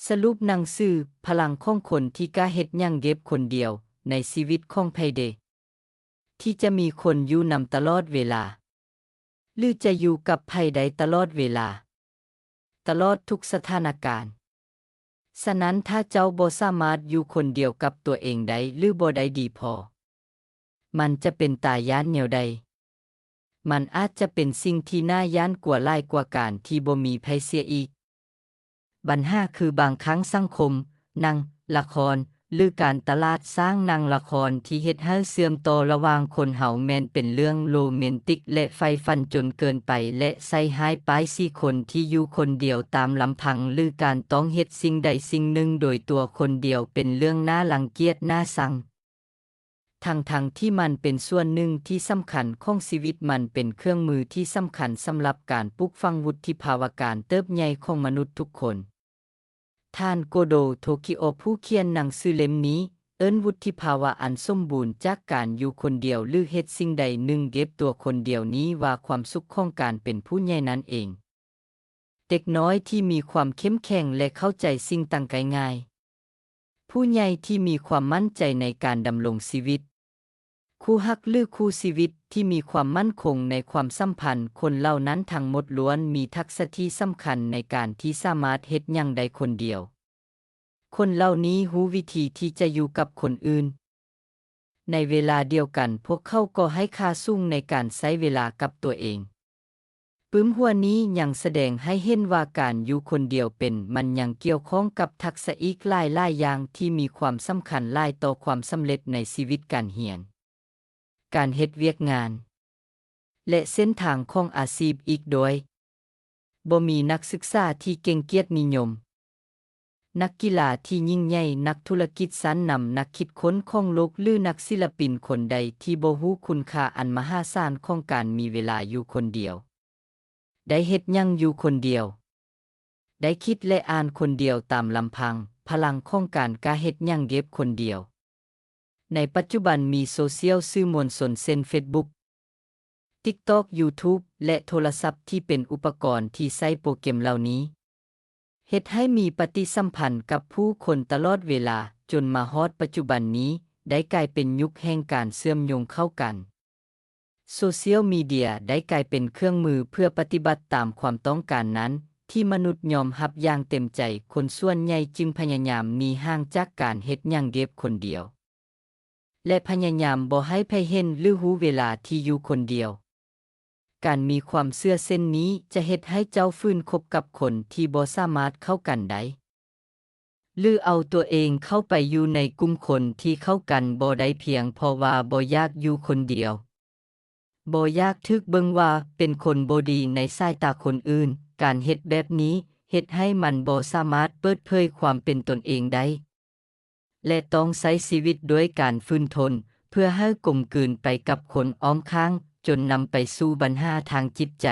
ສະຫຼຸບໜັງສື ພະລັງຂອງຄົນທີ່ກ້າເຮັດຫຍັງເກັບຄົນດຽວ ໃນຊີວິດຂອງໃຜເດ ທີ່ຈະມີຄົນຢູ່ນຳຕະຫຼອດເວລາ ຫຼື ຈະຢູ່ກັບໃຜໄດ້ຕະຫຼອດເວລາ ຕະຫຼອດທຸກສະຖານະການ. ສະນັ້ນ ຖ້າເຈົ້າບໍ່ສາມາດຢູ່ຄົນດຽວກັບຕົວເອງໄດ້ ຫຼື ບໍ່ໄດ້ດີພໍ, ມັນຈະເປັນຕາຢ້ານແນວໃດ? ມັນອາດຈະເປັນສິ່ງທີ່ໜ້າຢ້ານກວ່າຫຼາຍກວ່າການທີ່ບໍ່ມີໃຜເສຍອີກ. ບັນຫາຄືບາງຄັ້ງສັງຄົມ, ໜັງ, ລະຄອນ ຫຼື ການຕະຫຼາດສ້າງໜັງລະຄອນທີ່ເຮັດໃຫ້ເຊື່ອມຕໍ່ລະຫວ່າງຄົນເຮົາແມ່ນເປັນເລື່ອງໂຣແມນຕິກ ແລະ ໃຝ່ຝັນຈົນເກີນໄປ ແລະ ໃສ່ຮ້າຍປ້າຍສີຄົນທີ່ຢູ່ຄົນດຽວຕາມລຳພັງ ຫຼື ການຕ້ອງເຮັດສິ່ງໃດສິ່ງໜຶ່ງໂດຍຕົວຄົນດຽວເປັນເລື່ອງໜ້າລັງກຽດໜ້າຊັງ. ທັງໆທີ່ມັນເປັນສ່ວນໜຶ່ງທີ່ສຳຄັນຂອງຊີວິດ, ມັນເປັນເຄື່ອງມືທີ່ສຳຄັນສຳລັບການປູກຝັງວຸດທິພາວະການເຕີບໃຫຍ່ຂອງມະນຸດທຸກຄົນ. ທ່ານ ໂກໂດ ໂທຄິໂອ ຜູ້ຂຽນໜັງສືເຫຼັ້ມນີ້ ເອີ້ນວຸດທິພາວະອັນສົມບູນຈາກການຢູ່ຄົນດຽວ ຫຼື ເຮັດສິ່ງໃດໜຶ່ງເກັບຕົວຄົນດຽວນີ້ວ່າຄວາມສຸກຂອງການເປັນຜູ້ໃຫຍ່ນັ້ນເອງ. ເດັກນ້ອຍທີ່ມີຄວາມເຂັ້ມແຂງ ແລະ ເຂົ້າໃຈສິ່ງຕ່າງໄດ້ງ່າຍ. ຜູ້ໃຫຍ່ທີ່ມີຄວາມໝັ້ນໃຈໃນການດຳລົງຊີວິດ. ຄູ່ຮັກ ຫຼື ຄູ່ຊີວິດທີ່ມີຄວາມໝັ້ນຄົງໃນຄວາມສຳພັນ. ຄົນເຫຼົ່ານັ້ນທັງໝົດລ້ວນມີທັກສະທີ່ສຳຄັນໃນການທີ່ສາມາດເຮັດຫຍັງໄດ້ຄົນດຽວ. ຄົນເຫຼົ່ານີ້ຮູ້ວິທີທີ່ຈະຢູ່ກັບຄົນອື່ນ. ໃນເວລາດຽວກັນ, ພວກເຂົາກໍໃຫ້ຄ່າສູງໃນການໃຊ້ເວລາກັບຕົວເອງ. ປຶ້ມຫົວນີ້ຍັງສະແດງໃຫ້ເຫັນວ່າການຢູ່ຄົນດຽວເປັນ, ມັນຍັງກ່ຽວຂ້ອງກັບທັກສະອີກຫຼາຍໆຢ່າງທີ່ມີຄວາມສຳຄັນຫຼາຍຕໍ່ຄວາມສຳເລັດໃນຊີວິດການຮຽນ, ການເຮັດວຽກງານ ແລະ ເສັ້ນທາງຂອງອາຊີບອີກດ້ວຍ. ບໍ່ມີນັກສຶກສາທີ່ເກັ່ງກຽດນິຍົມ, ນັກກິລາທີ່ຍິ່ງໃຫຍ່, ນັກທຸລະກິດຊັ້ນນຳ, ນັກຄິດຄົ້ນຂອງໂລກ ຫຼື ນັກສິລະປິນຄົນໃດທີ່ບໍ່ຮູ້ຄຸນຄ່າອັນມະຫາສານຂອງການມີເວລາຢູ່ຄົນດຽວ, ໄດ້ເຮັດຫຍັງຢູ່ຄົນດຽວ, ໄດ້ຄິດ ແລະ ອ່ານຄົນດຽວຕາມລຳພັງ. ພະລັງຂອງການກ້າເຮັດຫຍັງເກັບຄົນດຽວ. ໃນປັດຈຸບັນມີໂຊຊຽວສື່ມວນຊົນເຊັ່ນ ເຟສບຸກ, ຕິກຕັອກ, ຢູທູບ ແລະ ໂທລະສັບທີ່ເປັນອຸປະກອນທີ່ໃຊ້ໂປຣແກຣມເຫຼົ່ານີ້ ເຮັດໃຫ້ມີປະຕິສຳພັນກັບຜູ້ຄົນຕະຫຼອດເວລາ, ຈົນມາຮອດປັດຈຸບັນນີ້ ໄດ້ກາຍເປັນຍຸກແຫ່ງການເຊື່ອມໂຍງເຂົ້າກັນ. ໂຊຊຽວມີເດຍໄດ້ກາຍເປັນເຄື່ອງມືເພື່ອປະຕິບັດຕາມຄວາມຕ້ອງການນັ້ນ ທີ່ມະນຸດຍອມຮັບຢ່າງເຕັມໃຈ. ຄົນສ່ວນໃຫຍ່ຈຶ່ງພະຍາຍາມໜີຫ່າງຈາກການເຮັດຫຍັງເກັບຄົນດຽວ ແລະ ພະຍາຍາມບໍ່ໃຫ້ໃຜເຫັນ ຫຼື ຮູ້ເວລາທີ່ຢູ່ຄົນດຽວ. ການມີຄວາມເຊື່ອເຊັ່ນນີ້ຈະເຮັດໃຫ້ເຈົ້າຝືນຄົບກັບຄົນທີ່ບໍ່ສາມາດເຂົ້າກັນໄດ້ ຫຼື ເອົາຕົວເອງເຂົ້າໄປຢູ່ໃນກຸ່ມຄົນທີ່ເຂົ້າກັນບໍ່ໄດ້ ພຽງເພາະວ່າບໍ່ຢາກຢູ່ຄົນດຽວ, ບໍ່ຢາກຖືກເບິ່ງວ່າເປັນຄົນບໍ່ດີໃນສາຍຕາຄົນອື່ນ. ການເຮັດແບບນີ້ເຮັດໃຫ້ມັນບໍ່ສາມາດເປີດເຜີຍຄວາມເປັນຕົນເອງໄດ້ ແລະ ຕ້ອງໃຊ້ຊີວິດດ້ວຍການຝືນທົນ ເພື່ອໃຫ້ກົມກືນໄປກັບຄົນອ້ອມຂ້າງ, ຈົນນຳໄປສູ່ບັນຫາທາງຈິດໃຈ.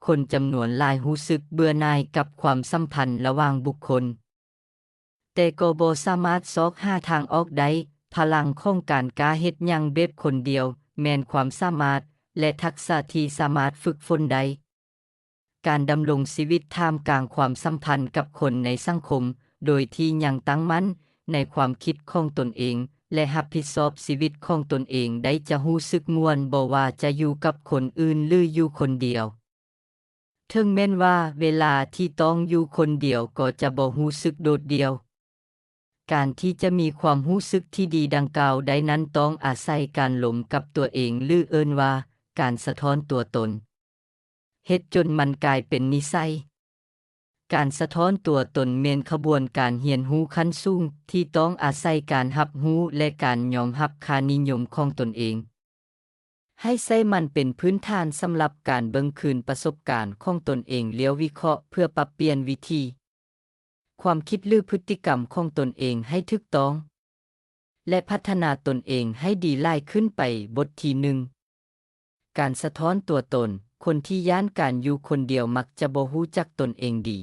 ຄົນຈຳນວນຫຼາຍຮູ້ສຶກເບື່ອໜ່າຍກັບຄວາມສຳພັນລະຫວ່າງບຸກຄົນ, ແຕ່ກໍບໍ່ສາມາດຊອກຫາທາງອອກໄດ້. ພະລັງຂອງການກ້າເຮັດຫຍັງແບບຄົນດຽວ ແມ່ນຄວາມສາມາດ ແລະ ທັກສະທີ່ສາມາດຝຶກຝົນໄດ້. ການດຳລົງຊີວິດທ່າມກາງຄວາມສຳພັນກັບຄົນໃນສັງຄົມ ໂດຍທີ່ຍັງຕັ້ງໝັ້ນໃນຄວາມຄິດຂອງຕົນເອງ ແລະ ຮັບຜິດຊອບຊີວິດຂອງຕົນເອງໄດ້ ຈະຮູ້ສຶກມ່ວນ ບໍ່ວ່າຈະຢູ່ກັບຄົນອື່ນ ຫຼື ຢູ່ຄົນດຽວ. ເຖິງແມ່ນວ່າເວລາທີ່ຕ້ອງຢູ່ຄົນດຽວກໍຈະບໍ່ຮູ້ສຶກໂດດດ່ຽວ. ການທີ່ຈະມີຄວາມຮູ້ສຶກທີ່ດີດັ່ງກ່າວໄດ້ນັ້ນ ຕ້ອງອາໄສການລົມກັບຕົວເອງ ຫຼື ເອີ້ນວ່າການສະທ້ອນຕົວຕົນ, ເຮັດຈົນມັນກາຍເປັນນິໄສ. ການສະທ້ອນຕົວຕົນແມ່ນຂະບວນການຮຽນຮູ້ຂັ້ນສູງທີ່ຕ້ອງອາໄສການຮັບຮູ້ ແລະ ການຍອມຮັບຄ່ານິຍົມຂອງຕົນເອງ. ໃຫ້ໃຊ້ມັນເປັນພື້ນຖານສຳລັບການເບິ່ງຄືນປະສົບການຂອງຕົນເອງ, ລຽວວິເຄາະເພື່ອປັບປ່ຽນວິທີຄວາມຄິດ ຫຼື ພຶດຕິກຳຂອງຕົນເອງໃຫ້ຖືກຕ້ອງ ແລະ ພັດທະນາຕົນເອງໃຫ້ດີຫຼາຍຂຶ້ນໄປ. ບົດທີໜຶ່ງ ການສະທ້ອນຕົວຕົນ. ຄົນທີ່ຢ້ານການຢູ່ຄົນດຽວມັກຈະບໍ່ຮູ້ຈັກຕົນເອງດີ.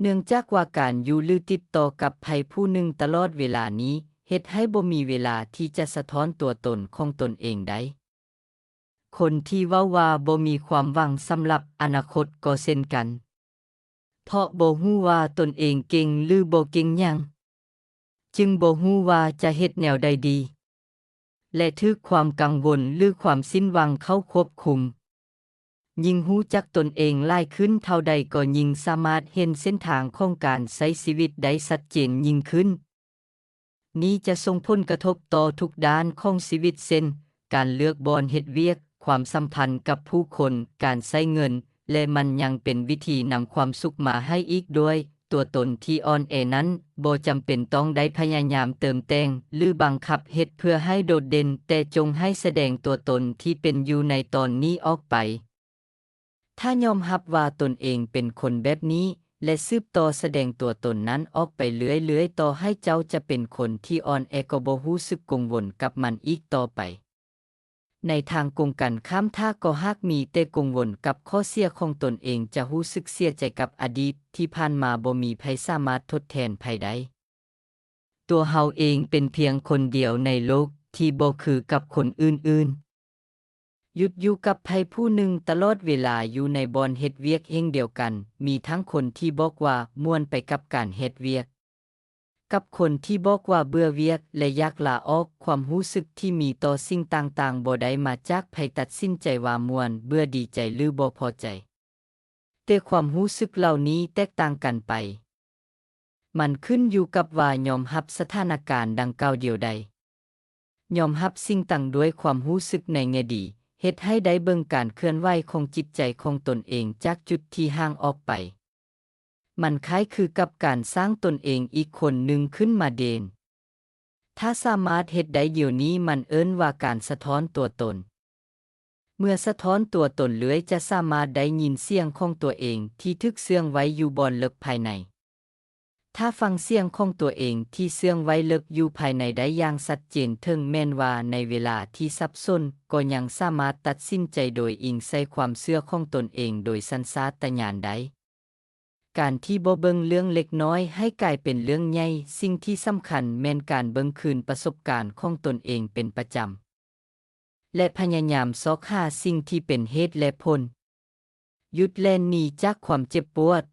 ເນື່ອງຈາກວ່າການຢູ່ ຫຼື ຕິດຕໍ່ກັບໃຜຜູ້ໜຶ່ງຕະຫຼອດເວລານີ້ ເຮັດໃຫ້ບໍ່ມີເວລາທີ່ຈະສະທ້ອນຕົວຕົນຂອງຕົນເອງໄດ້. ຄົນທີ່ເວົ້າວ່າບໍ່ມີຄວາມຫວັງສຳລັບອະນາຄົດກໍເຊັ່ນກັນ. ເພາະບໍ່ຮູ້ວ່າຕົນເອງເກັ່ງ ຫຼື ບໍ່ເກັ່ງຫຍັງ, ຈຶ່ງບໍ່ຮູ້ວ່າຈະເຮັດແນວໃດດີ ແລະ ຖືກຄວາມກັງວົນ ຫຼື ຄວາມສິ້ນຫວັງເຂົ້າຄວບຄຸມ. ຍິ່ງຮູ້ຈັກຕົນເອງຫຼາຍຂຶ້ນເທົ່າໃດ ກໍຍິ່ງສາມາດເຫັນເສັ້ນທາງຂອງການໃຊ້ຊີວິດໄດ້ຊັດເຈນຍິ່ງຂຶ້ນ. ນີ້ຈະສົ່ງຜົນກະທົບຕໍ່ທຸກດ້ານຂອງຊີວິດ ເຊັ່ນ ການເລືອກບ່ອນເຮັດວຽກ, ຄວາມສຳພັນກັບຜູ້ຄົນ, ການໃຊ້ເງິນ ແລະ ມັນຍັງເປັນວິທີນຳຄວາມສຸກມາໃຫ້ອີກດ້ວຍ. ຕົວຕົນທີ່ອ່ອນແອນັ້ນ ບໍ່ຈຳເປັນຕ້ອງໄດ້ພະຍາຍາມເຕີມແຕ່ງ ຫຼື ບັງຄັບເຮັດເພື່ອໃຫ້ໂດດເດັ່ນ, ແຕ່ຈົ່ງໃຫ້ສະແດງຕົວຕົນທີ່ເປັນຢູ່ໃນຕອນນີ້ອອກໄປ. ຖ້າຍອມຮັບວ່າຕົນເອງເປັນຄົນແບບນີ້ ແລະ ສືບຕໍ່ສະແດງຕົວຕົນນັ້ນອອກໄປເລື້ອຍໆ, ຕໍ່ໃຫ້ເຈົ້າຈະເປັນຄົນທີ່ອ່ອນແອ ກໍບໍ່ຮູ້ສຶກກັງວົນກັບມັນອີກຕໍ່ໄປ. ໃນທາງກົງກັນຂ້າມ, ຖ້າກໍຫາກມີແຕ່ກັງວົນກັບຂໍ້ເສຍຂອງຕົນເອງ, ຈະຮູ້ສຶກເສຍໃຈກັບອະດີດທີ່ຜ່ານມາ, ບໍ່ມີໃຜສາມາດທົດແທນໃຜໄດ້. ຕົວເຮົາເອງເປັນພຽງຄົນດຽວໃນໂລກທີ່ບໍ່ຄືກັບຄົນອື່ນໆ. ຢຸດຢູ່ກັບໃຜຜູ້ໜຶ່ງຕະຫຼອດເວລາ, ຢູ່ໃນບ່ອນເຮັດວຽກແຫ່ງດຽວກັນ, ມີທັງຄົນທີ່ບອກວ່າມ່ວນໄປກັບການເຮັດວຽກ, ກັບຄົນທີ່ບອກວ່າເບື່ອວຽກ ແລະ ຢາກລາອອກ. ຄວາມຮູ້ສຶກທີ່ມີຕໍ່ສິ່ງຕ່າງໆ ບໍ່ໄດ້ມາຈາກໃຜຕັດສິນໃຈວ່າມ່ວນ, ເບື່ອ, ດີໃຈ ຫຼື ບໍ່ພໍໃຈ. ແຕ່ຄວາມຮູ້ສຶກເຫຼົ່ານີ້ແຕກຕ່າງກັນໄປ. ມັນຂຶ້ນຢູ່ກັບວ່າຍອມຮັບສະຖານະການດັ່ງກ່າວດຽວໃດ. ຍອມຮັບສິ່ງຕ່າງດ້ວຍຄວາມຮູ້ສຶກໃນແງ່ດີ ເຮັດໃຫ້ໄດ້ເບິ່ງການເຄື່ອນໄຫວຂອງຈິດໃຈຂອງຕົນເອງຈາກຈຸດທີ່ຫ່າງອອກໄປ. ມັນຄ້າຍຄືກັບການສ້າງຕົນເອງອີກຄົນໜຶ່ງຂຶ້ນມາເດນ. ຖ້າສາມາດເຮັດໄດ້ດຽວນີ້, ມັນເອີ້ນວ່າການສະທ້ອນຕົວຕົນ. ເມື່ອສະທ້ອນຕົວຕົນເລື້ອຍ, ຈະສາມາດໄດ້ຍິນສຽງຂອງຕົວເອງທີ່ຖືກເຊື່ອງໄວ້ຢູ່ບ່ອນເລິກພາຍໃນ. ຖ້າຟັງສຽງຂອງຕົວເອງທີ່ເຊື່ອງໄວ້ເລິກຢູ່ພາຍໃນໄດ້ຢ່າງຊັດເຈນ, ເຖິງແມ່ນວ່າໃນເວລາທີ່ສັບສົນ, ກໍຍັງສາມາດຕັດສິນໃຈໂດຍອີງໃສ່ຄວາມເຊື່ອຂອງຕົນເອງໂດຍສັນຊາດຕະຍານໄດ້. ການທີ່ບໍ່ເບິ່ງເລື່ອງເລັກນ້ອຍໃຫ້ກາຍເປັນເລື່ອງໃຫຍ່, ສິ່ງທີ່ສຳຄັນແມ່ນການເບິ່ງຄືນປະສົບການຂອງຕົນເອງເປັນປະຈຳ ແລະ ພະຍາຍາມຊອກຫາສິ່ງທີ່ເປັນເຫດ ແລະ ຜົນ. ຢຸດແລ່ນໜີຈາກຄວາມເຈັບປວດ.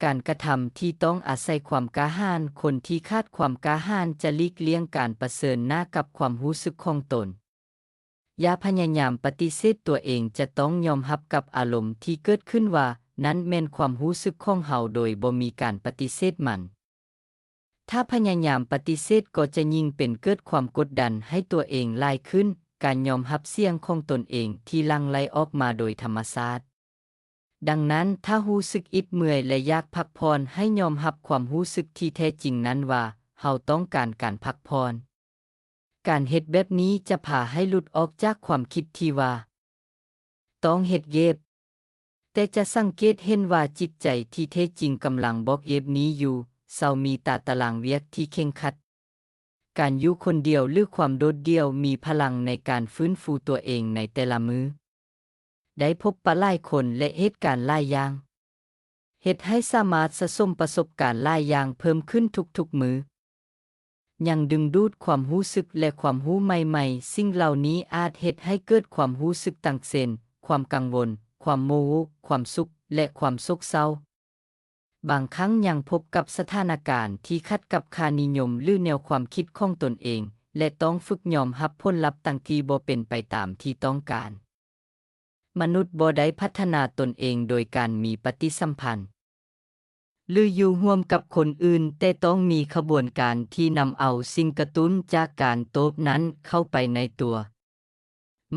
ການກະທຳທີ່ຕ້ອງອາໄສຄວາມກ້າຫານ. ຄົນທີ່ຂາດຄວາມກ້າຫານຈະຫຼີກລ່ຽງການປະເຊີນໜ້າກັບຄວາມຮູ້ສຶກຂອງຕົນ. ຢ່າພະຍາຍາມປະຕິເສດຕົວເອງ, ຈະຕ້ອງຍອມຮັບກັບອາລົມທີ່ເກີດຂຶ້ນວ່າ ນັ້ນແມ່ນຄວາມຮູ້ສຶກຂອງເຮົາ ໂດຍບໍ່ມີການປະຕິເສດມັນ. ຖ້າພະຍາຍາມປະຕິເສດ, ກໍຈະຍິ່ງເປັນເກີດຄວາມກົດດັນໃຫ້ຕົວເອງຫຼາຍຂຶ້ນ. ການຍອມຮັບສຽງຂອງຕົນເອງທີ່ຫຼັ່ງໄຫຼອອກມາໂດຍທຳມະຊາດ. ດັ່ງນັ້ນ, ຖ້າຮູ້ສຶກອິດເມື່ອຍ ແລະ ຢາກພັກຜ່ອນ, ໃຫ້ຍອມຮັບຄວາມຮູ້ສຶກທີ່ແທ້ຈິງນັ້ນວ່າ ເຮົາຕ້ອງການການພັກຜ່ອນ. ການເຮັດແບບນີ້ຈະພາໃຫ້ຫຼຸດອອກຈາກຄວາມຄິດທີ່ວ່າຕ້ອງເຮັດວຽກ, ແຕ່ຈະສັງເກດເຫັນວ່າຈິດໃຈທີ່ແທ້ຈິງກຳລັງບອກວຽກນີ້ຢູ່. ເຊົາມີຕາຕະລາງວຽກທີ່ເຄັ່ງຄັດ. ການຢູ່ຄົນດຽວ ຫຼື ຄວາມໂດດດ່ຽວ ມີພະລັງໃນການຟື້ນຟູຕົວເອງໃນແຕ່ລະມື້. ໄດ້ພົບປະຫຼາຍຄົນ ແລະ ເຫດການຫຼາຍຢ່າງ, ເຮັດໃຫ້ສາມາດສະສົມປະສົບການຫຼາຍຢ່າງເພີ່ມຂຶ້ນທຸກໆມື້. ຍັງດຶງດູດຄວາມຮູ້ສຶກ ແລະ ຄວາມຮູ້ໃໝ່ໆ. ສິ່ງເຫຼົ່ານີ້ອາດເຮັດໃຫ້ເກີດຄວາມຮູ້ສຶກຕ່າງເຊັ່ນ ຄວາມກັງວົນ, ຄວາມໂມໂຫ, ຄວາມສຸກ ແລະ ຄວາມໂສກເສົ້າ. ບາງຄັ້ງຍັງພົບກັບສະຖານະການທີ່ຂັດກັບຄ່ານິຍົມ ຫຼື ແນວຄວາມຄິດຂອງຕົນເອງ ແລະ ຕ້ອງຝຶກຍອມຮັບຜົນລັບຕ່າງທີ່ບໍ່ເປັນໄປຕາມທີ່ຕ້ອງການ. ມະນຸດບໍ່ໄດ້ພັດທະນາຕົນເອງໂດຍການມີປະຕິສຳພັນ ຫຼື ຢູ່ຮ່ວມກັບຄົນອື່ນ, ແຕ່ຕ້ອງມີຂະບວນການທີ່ນຳເອົາສິ່ງກະຕຸ້ນຈາກການໂຕບນັ້ນເຂົ້າໄປໃນຕົວ.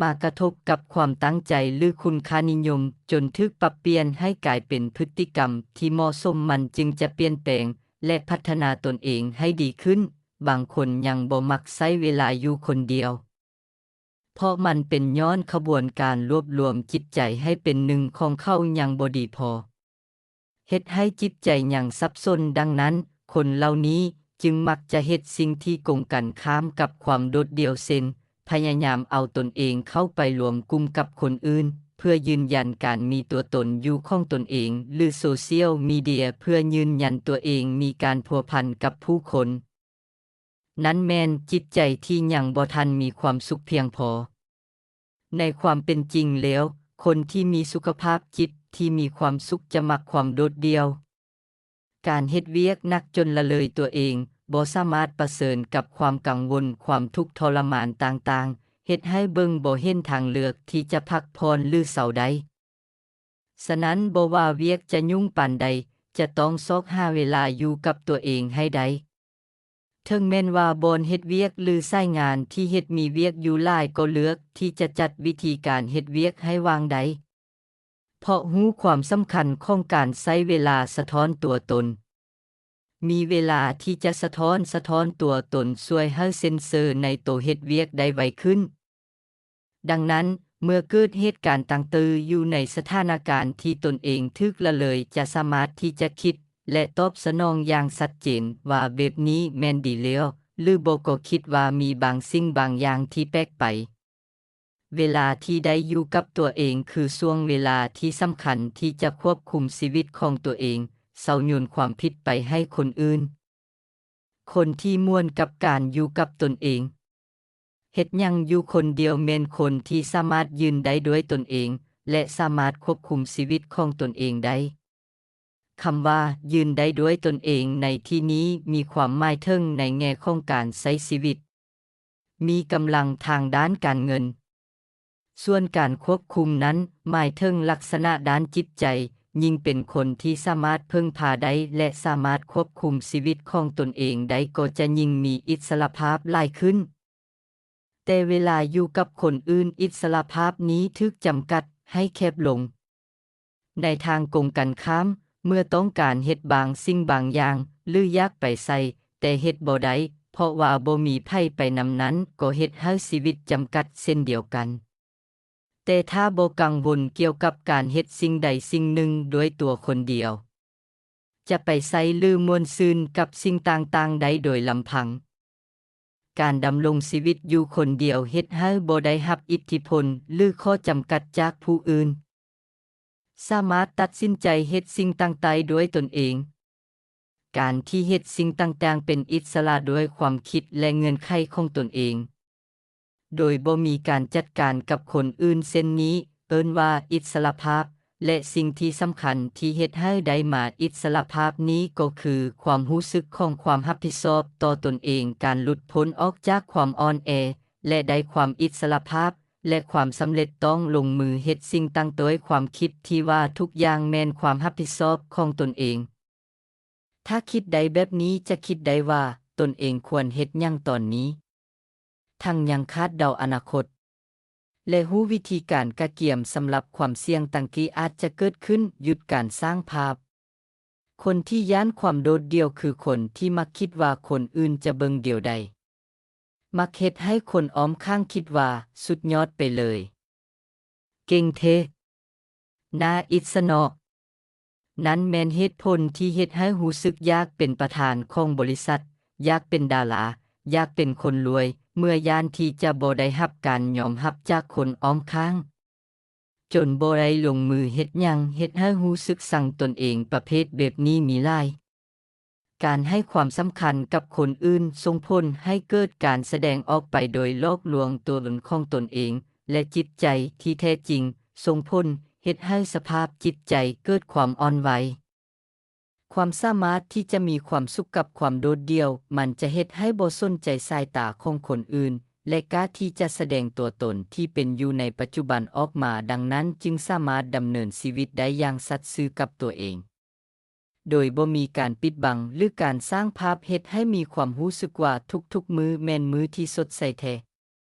ມາກະທົບກັບຄວາມຕັ້ງໃຈ ຫຼື ຄຸນຄ່ານິຍົມ, ຈົນຖືກປັບປ່ຽນໃຫ້ກາຍເປັນພຶດຕິກຳທີ່ເໝາະສົມ, ມັນຈຶ່ງຈະປ່ຽນແປງ ແລະ ພັດທະນາຕົນເອງໃຫ້ດີຂຶ້ນ. ບາງຄົນຍັງບໍ່ມັກໃຊ້ເວລາຢູ່ຄົນດຽວ, ເພາະມັນເປັນຍ້ອນຂະບວນການລວບລວມຈິດໃຈໃຫ້ເປັນໜຶ່ງຂອງເຂົາຍັງບໍ່ດີພໍ. ເຮັດໃຫ້ຈິດໃຈຍັງສັບສົນ. ດັ່ງນັ້ນ, ຄົນເຫຼົ່ານີ້ຈຶ່ງມັກຈະເຮັດສິ່ງທີ່ກົງກັນຂ້າມກັບຄວາມໂດດດ່ຽວ, ເຊັ່ນ ພະຍາຍາມເອົາຕົນເອງເຂົ້າໄປລວມກຸ່ມກັບຄົນອື່ນ ເພື່ອຢືນຢັນການມີຕົວຕົນຢູ່ຂອງຕົນເອງ ຫຼື ໂຊຊຽວມີເດຍເພື່ອຢືນຢັນຕົວເອງມີການພົວພັນກັບຜູ້ຄົນ. ນັ້ນແມ່ນຈິດໃຈທີ່ຍັງບໍ່ທັນມີຄວາມສຸກພຽງພໍ. ໃນຄວາມເປັນຈິງແລ້ວ, ຄົນທີ່ມີສຸຂະພາບຈິດ ທີ່ມີຄວາມສຸກຈະມັກຄວາມໂດດດ່ຽວ. ການເຮັດວຽກໜັກຈົນລະເລີຍຕົວເອງ, ບໍ່ສາມາດປະເຊີນກັບຄວາມກັງວົນ, ຄວາມທຸກທໍລະມານຕ່າງໆ, ເຮັດໃຫ້ເບິ່ງບໍ່ເຫັນທາງເລືອກທີ່ຈະພັກຜ່ອນ ຫຼື ເຊົາໄດ້. ສະນັ້ນ, ບໍ່ວ່າວຽກຈະຫຍຸ້ງປານໃດ, ຈະຕ້ອງຊອກຫາເວລາຢູ່ກັບຕົວເອງໃຫ້ໄດ້. ເຖິງແມ່ນວ່າບ່ອນເຮັດວຽກ ຫຼື ສາຍງານທີ່ເຮັດມີວຽກຢູ່ຫຼາຍ, ກໍເລືອກທີ່ຈະຈັດວິທີການເຮັດວຽກໃຫ້ວ່າງໄດ້. ເພາະຮູ້ຄວາມສຳຄັນຂອງການໃຊ້ເວລາສະທ້ອນຕົວຕົນ. ມີເວລາທີ່ຈະສະທ້ອນ, ສະທ້ອນຕົວຕົນຊ່ວຍໃຫ້ເຊັນເຊີໃນໂຕເຮັດວຽກໄດ້ໄວຂຶ້ນ. ດັ່ງນັ້ນ, ເມື່ອເກີດເຫດການຕ່າງໆຢູ່ໃນສະຖານະການທີ່ຕົນເອງຖືກລະເລີຍ, ຈະສາມາດທີ່ຈະຄິດ ແລະ ຕອບສະໜອງຢ່າງຊັດເຈນວ່າແບບນີ້ແມ່ນດີແລ້ວ ຫຼື ບໍ່, ກໍຄິດວ່າມີບາງສິ່ງບາງຢ່າງທີ່ແປກໄປ. ເວລາທີ່ໄດ້ຢູ່ກັບຕົວເອງຄືຊ່ວງເວລາທີ່ສຳຄັນທີ່ຈະຄວບຄຸມຊີວິດຂອງຕົວເອງ, ເຊົາໂຍນຄວາມຜິດໄປໃຫ້ຄົນອື່ນ. ຄົນທີ່ມ່ວນກັບການຢູ່ກັບຕົນເອງ. ເຮັດຫຍັງຢູ່ຄົນດຽວແມ່ນຄົນທີ່ສາມາດຢືນໄດ້ດ້ວຍຕົນເອງ ແລະ ສາມາດຄວບຄຸມຊີວິດຂອງຕົນເອງໄດ້. ຄຳວ່າຢືນໄດ້ດ້ວຍຕົນເອງໃນທີ່ນີ້ມີຄວາມໝາຍເຖິງໃນແງ່ຂອງການໃຊ້ຊີວິດ, ມີກຳລັງທາງດ້ານການເງິນ. ສ່ວນການຄວບຄຸມນັ້ນໝາຍເຖິງລັກສະນະດ້ານຈິດໃຈ, ຍິ່ງເປັນຄົນທີ່ສາມາດເພິ່ງພາໄດ້ ແລະ ສາມາດຄວບຄຸມຊີວິດຂອງຕົນເອງໄດ້ ກໍຈະຍິ່ງມີອິດສະຫຼະພາບຫຼາຍຂຶ້ນ. ແຕ່ເວລາຢູ່ກັບຄົນອື່ນ, ອິດສະຫຼະພາບນີ້ຖືກຈຳກັດໃຫ້ແຄບລົງ. ໃນທາງກົງກັນຂ້າມ, ເມື່ອຕ້ອງການເຮັດບາງສິ່ງບາງຢ່າງ ຫຼື ຢາກໄປໃສ, ແຕ່ເຮັດບໍ່ໄດ້ ເພາະວ່າບໍ່ມີໃຜໄປນຳນັ້ນ, ກໍເຮັດໃຫ້ຊີວິດຈຳກັດເຊັ່ນດຽວກັນ. ແຕ່ຖ້າບໍ່ກັງວົນກ່ຽວກັບການເຮັດສິ່ງໃດສິ່ງໜຶ່ງດ້ວຍຕົວຄົນດຽວ, ຈະໄປໃສ ຫຼື ມ່ວນຊື່ນກັບສິ່ງຕ່າງໆໄດ້ໂດຍລຳພັງ. ການດຳລົງຊີວິດຢູ່ຄົນດຽວເຮັດໃຫ້ບໍ່ໄດ້ຮັບອິດທິພົນ ຫຼື ຂໍ້ຈຳກັດຈາກຜູ້ອື່ນ. ສາມາດຕັດສິນໃຈເຮັດສິ່ງຕ່າງໆດ້ວຍຕົນເອງ. ການທີ່ເຮັດສິ່ງຕ່າງໆເປັນອິດສະຫຼະດ້ວຍຄວາມຄິດ ແລະ ເງື່ອນໄຂຂອງຕົນເອງ, ໂດຍບໍ່ມີການຈັດການກັບຄົນອື່ນເຊັ່ນນີ້ ເອີ້ນວ່າອິດສະຫຼະພາບ. ແລະ ສິ່ງທີ່ສຳຄັນທີ່ເຮັດໃຫ້ໄດ້ມາອິດສະຫຼະພາບນີ້ກໍຄືຄວາມຮູ້ສຶກຂອງຄວາມຮັບຜິດຊອບຕໍ່ຕົນເອງ, ການຫຼຸດພົ້ນອອກຈາກຄວາມອ່ອນແອ ແລະ ໄດ້ຄວາມອິດສະຫຼະພາບ ແລະ ຄວາມສຳເລັດ. ຕ້ອງລົງມືເຮັດສິ່ງຕ່າງໆໂດຍຄວາມຄິດທີ່ວ່າທຸກຢ່າງແມ່ນຄວາມຮັບຜິດຊອບຂອງຕົນເອງ. ຖ້າຄິດໄດ້ແບບນີ້, ຈະຄິດໄດ້ວ່າຕົນເອງຄວນເຮັດຫຍັງຕອນນີ້, ທັງຍັງຄາດເດົາອະນາຄົດ ແລະ ຮູ້ວິທີການກະກຽມສຳລັບຄວາມສ່ຽງຕ່າງໆທີ່ອາດຈະເກີດຂຶ້ນ. ຢຸດການສ້າງພາບ. ຄົນທີ່ຢ້ານຄວາມໂດດດ່ຽວຄືຄົນທີ່ມັກຄິດວ່າຄົນອື່ນຈະເບິ່ງແນວໃດ, ມັກເຮັດໃຫ້ຄົນອ້ອມຂ້າງຄິດວ່າສຸດຍອດໄປເລີຍ. ເກັ່ງແທ້. ໜ້າອິດສະເນາະ. ນັ້ນແມ່ນເຫດຜົນທີ່ເຮັດໃຫ້ຮູ້ສຶກຢາກເປັນປະທານຂອງບໍລິສັດ, ຢາກເປັນດາລາ, ຢາກເປັນຄົນລວຍ, ເມື່ອຢ້ານທີ່ຈະບໍ່ໄດ້ຮັບການຍອມຮັບຈາກຄົນອ້ອມຂ້າງ, ຈົນບໍ່ໄດ້ລົງມືເຮັດຫຍັງ, ເຮັດໃຫ້ຮູ້ສຶກຊັງຕົນເອງ. ປະເພດແບບນີ້ມີຫຼາຍ. ການໃຫ້ຄວາມສຳຄັນກັບຄົນອື່ນສົ່ງຜົນໃຫ້ເກີດການສະແດງອອກໄປໂດຍຫຼອກລວງຕົວຕົນຂອງຕົນເອງ ແລະ ຈິດໃຈທີ່ແທ້ຈິງ, ສົ່ງຜົນເຮັດໃຫ້ສະພາບຈິດໃຈເກີດຄວາມອ່ອນໄຫວ. ຄວາມສາມາດທີ່ຈະມີຄວາມສຸກກັບຄວາມໂດດດ່ຽວ, ມັນຈະເຮັດໃຫ້ບໍ່ສົນໃຈສາຍຕາຂອງຄົນອື່ນ ແລະ ກ້າທີ່ຈະສະແດງຕົວຕົນທີ່ເປັນຢູ່ໃນປັດຈຸບັນອອກມາ, ດັ່ງນັ້ນຈຶ່ງສາມາດດຳເນີນຊີວິດໄດ້ຢ່າງສັດຊື່ກັບຕົວເອງ. ໂດຍບໍ່ມີການປິດບັງ ຫຼື ການສ້າງພາບເຮັດໃຫ້ມີຄວາມຮູ້ສຶກວ່າທຸກໆມື້ແມ່ນມື້ທີ່ສົດໃສແທ້.